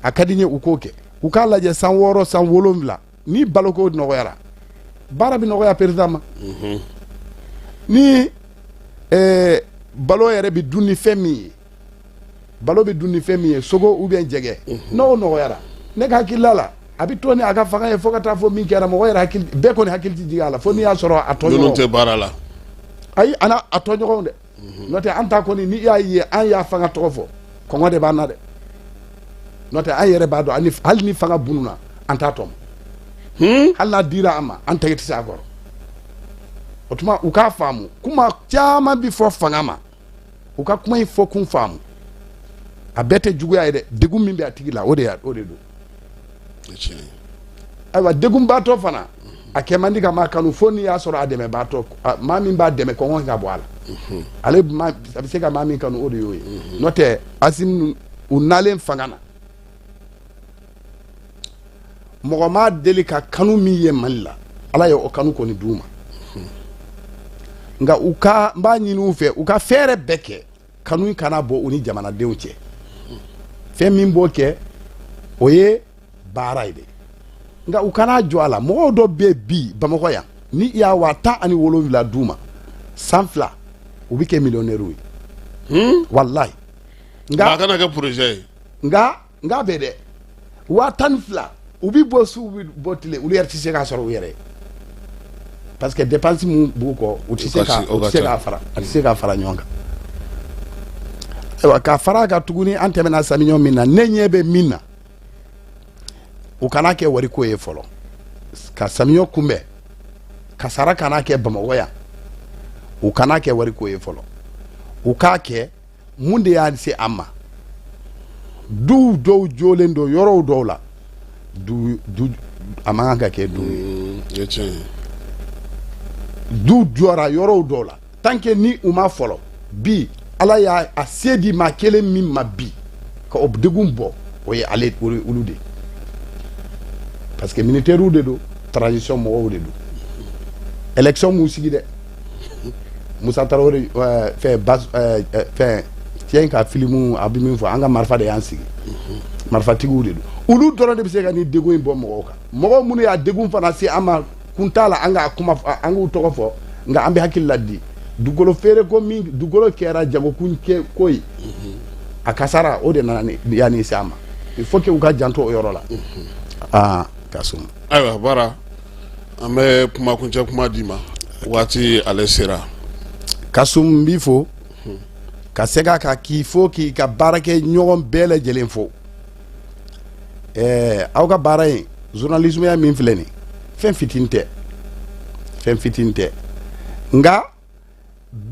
a ka di n ye u k'o kɛ. U k'a lajɛ san 6, san 7, ni baloko nɔgɔyara, baara bɛ nɔgɔya président ma. Ni balo yɛrɛ bɛ dun ni fɛn min ye, balo bɛ dun ni fɛn min ye, sogo ou bien jɛgɛ, n'o nɔgɔyara, ne ka hakilila la, a bɛ to ni a ka fanga ye fo ka taa fɔ min kɛra. Mɔgɔ yɛrɛ hakili bɛɛ kɔni hakili tɛ jigin a la fo n'i y'a sɔrɔ a tɔɲɔgɔnw. Minnu tɛ baara la. Ayi, a n'a a tɔɲɔgɔnw dɛ. N'o tɛ an ta kɔni, n'i y'a ye an y'a fanga tɔgɔ fɔ, kɔngɔ de b'an na dɛ. N'o tɛ an yɛrɛ b'a dɔn, hali ni fanga bununa, an t'a tɔmɔ. Hali n'a dira an ma, an tɛgɛ tɛ se a kɔrɔ. O tuma u k'a faamu, kuma caman bɛ fɔ fanga ma, u ka kuma in fɔkun faamu. A bɛɛ tɛ juguya ye dɛ. Degun min bɛ a tigi la, o de o de don. Ayiwa, degunbaatɔ fana, a kɛ man di ka maa kanu fo n'i y'a sɔrɔ a dɛmɛbaatɔ, maa min b'a dɛmɛ, kɔngɔ ka bɔ a la. Ale a bɛ se ka maa min kanu, o de y'o ye. N'o tɛ Asimi, u nalen fanga na, mɔgɔ ma deli ka kanu min ye Mali la, Ala ye o kanu kɔni d'u ma. Nka u ka, n b'a ɲini u fɛ, u ka fɛɛrɛ bɛɛ kɛ kanu in kana bɔ u ni jamanadenw cɛ. Fɛn min b'o kɛ, o ye baara ye de. Nka u kana jɔ a la. Mɔgɔw dɔ bɛ bi Bamakɔ yan, ni i y'a 17,000 d'u ma, san 2, u bɛ kɛ millionnaire ye. Walahi. Nka a kana kɛ projet ye. Nka bɛ dɛ, 12,000, u bɛ bɔ su, u bɛ bɔ tile, olu yɛrɛ tɛ se k'a sɔrɔ u yɛrɛ ye, parce que dépense mun b'u kɔ, u tɛ se ka u tɛ se k'a fara, a tɛ se k'a fara ɲɔgɔn kan. Ayiwa, ka fara a kan tuguni, an tɛmɛna samiɲɔ min na, ne ɲɛ bɛ min na, u kana kɛ wariko ye fɔlɔ ka samiɲɔ kunbɛn, kasara kana kɛ Bamakɔ yan. U kana kɛ wariko ye fɔlɔ, u k'a kɛ mun de y'a se an ma. Duw dɔw jɔlen don yɔrɔw dɔw la, du du a man kan ka kɛ du ye. Du jɔra yɔrɔw dɔw la, tant que ni u ma fɔlɔ bi, Ala y'a a se di maa kelen min ma bi ka o degun bɔ, o ye ale olu de, parce que militaires de don, transition mɔgɔw de don. Élection m'u sigi dɛ. Musa Tarawele, fɛn bas, fɛn cɛ in ka filimu, a bɛ min fɔ, an ka marifa de y'an sigi. Marifatigiw de don, olu dɔrɔn de bɛ se ka nin degun in bɔ mɔgɔw kan. Mɔgɔw minnu y'a degun fana se an ma, kun t'a la an k'a kuma, an k'u tɔgɔ fɔ. Nka an bɛ hakili la di dugukolo feere ko min, dugukolo kɛra jagokun kɛ ko ye, a kasara o de nana ni yanni se an ma. Il faut que u ka janto o yɔrɔ la. Aa, ka suma. Ayiwa, baara An bɛ kumakuncɛ kuma d'i ma, waati ale sera. Kasum, n b'i fo ka segin a kan k'i fo, k'i ka baarakɛ ɲɔgɔn bɛɛ lajɛlen fo. Aw ka baara in, journalisme ya min filɛ nin, fɛn fitinin tɛ, fɛn fitinin tɛ. Nka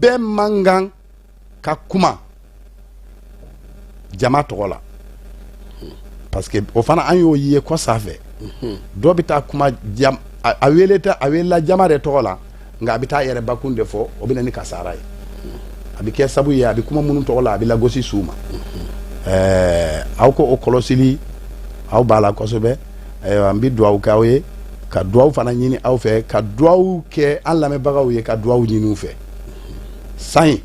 bɛɛ man kan ka kuma jama tɔgɔ la, parce que o fana, an y'o ye kɔsa fɛ, dɔ bɛ taa kuma jam, a wele tɛ, a welela jama de tɔgɔ la, nka a bɛ taa yɛrɛ bakun de fɔ. O bɛ na ni kasara ye, a bɛ kɛ sabu ye a bɛ kuma minnu tɔgɔ la, a bɛ lagosi s'u ma. Aw ko o kɔlɔsili, aw b'a la kosɛbɛ. Ayiwa, n bɛ dugawu kɛ aw ye, ka dugawu fana ɲini aw fɛ, ka dugawu kɛ an lamɛnbagaw ye, ka dugawu ɲini u fɛ. San in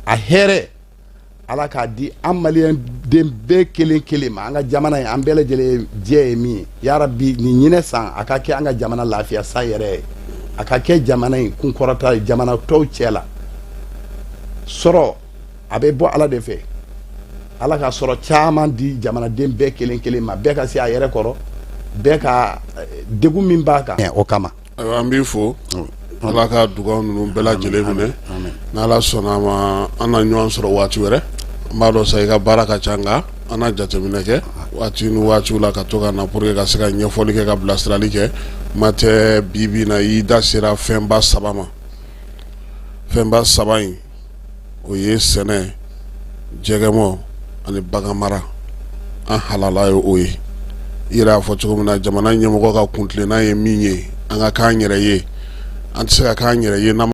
a hɛrɛ, Ala k'a di an maliyɛn den bɛɛ kelen kelen ma. An ka jamana ye, an bɛɛ lajɛlen jɛ ye min ye, yarabi, nin ɲinɛ san, a ka kɛ an ka jamana lafiya san yɛrɛ ye, a ka kɛ jamana in kunkɔrɔta ye jamana tɔw cɛ la. Sɔrɔ, a bɛ bɔ Ala de fɛ. Ala ka sɔrɔ caman di jamanaden bɛɛ kelen kelen ma, bɛɛ ka se a yɛrɛ kɔrɔ, bɛɛ ka degun min b'a kan o kama. Ayiwa, an b'i fo. Ala ka dugaw ninnu bɛɛ lajɛlen minɛ. N'Ala sɔnna a ma, an na ɲɔgɔn sɔrɔ waati wɛrɛ. N b'a dɔn sa i ka baara ka ca, nka an na jateminɛ kɛ waati ni waatiw la ka to ka na pour que ka se ka ɲɛfɔli kɛ, ka bilasirali kɛ. Kuma tɛ, bi bi na, i da sera fɛnba saba ma. Fɛnba saba in, o ye sɛnɛ, jɛgɛmɔ ani baganmara. An halala ye o ye. I yɛrɛ y'a fɔ cogo min na, jamana ɲɛmɔgɔ ka kuntilenna ye min ye, an ka k'an yɛrɛ ye. An tɛ se ka k'an yɛrɛ ye n'an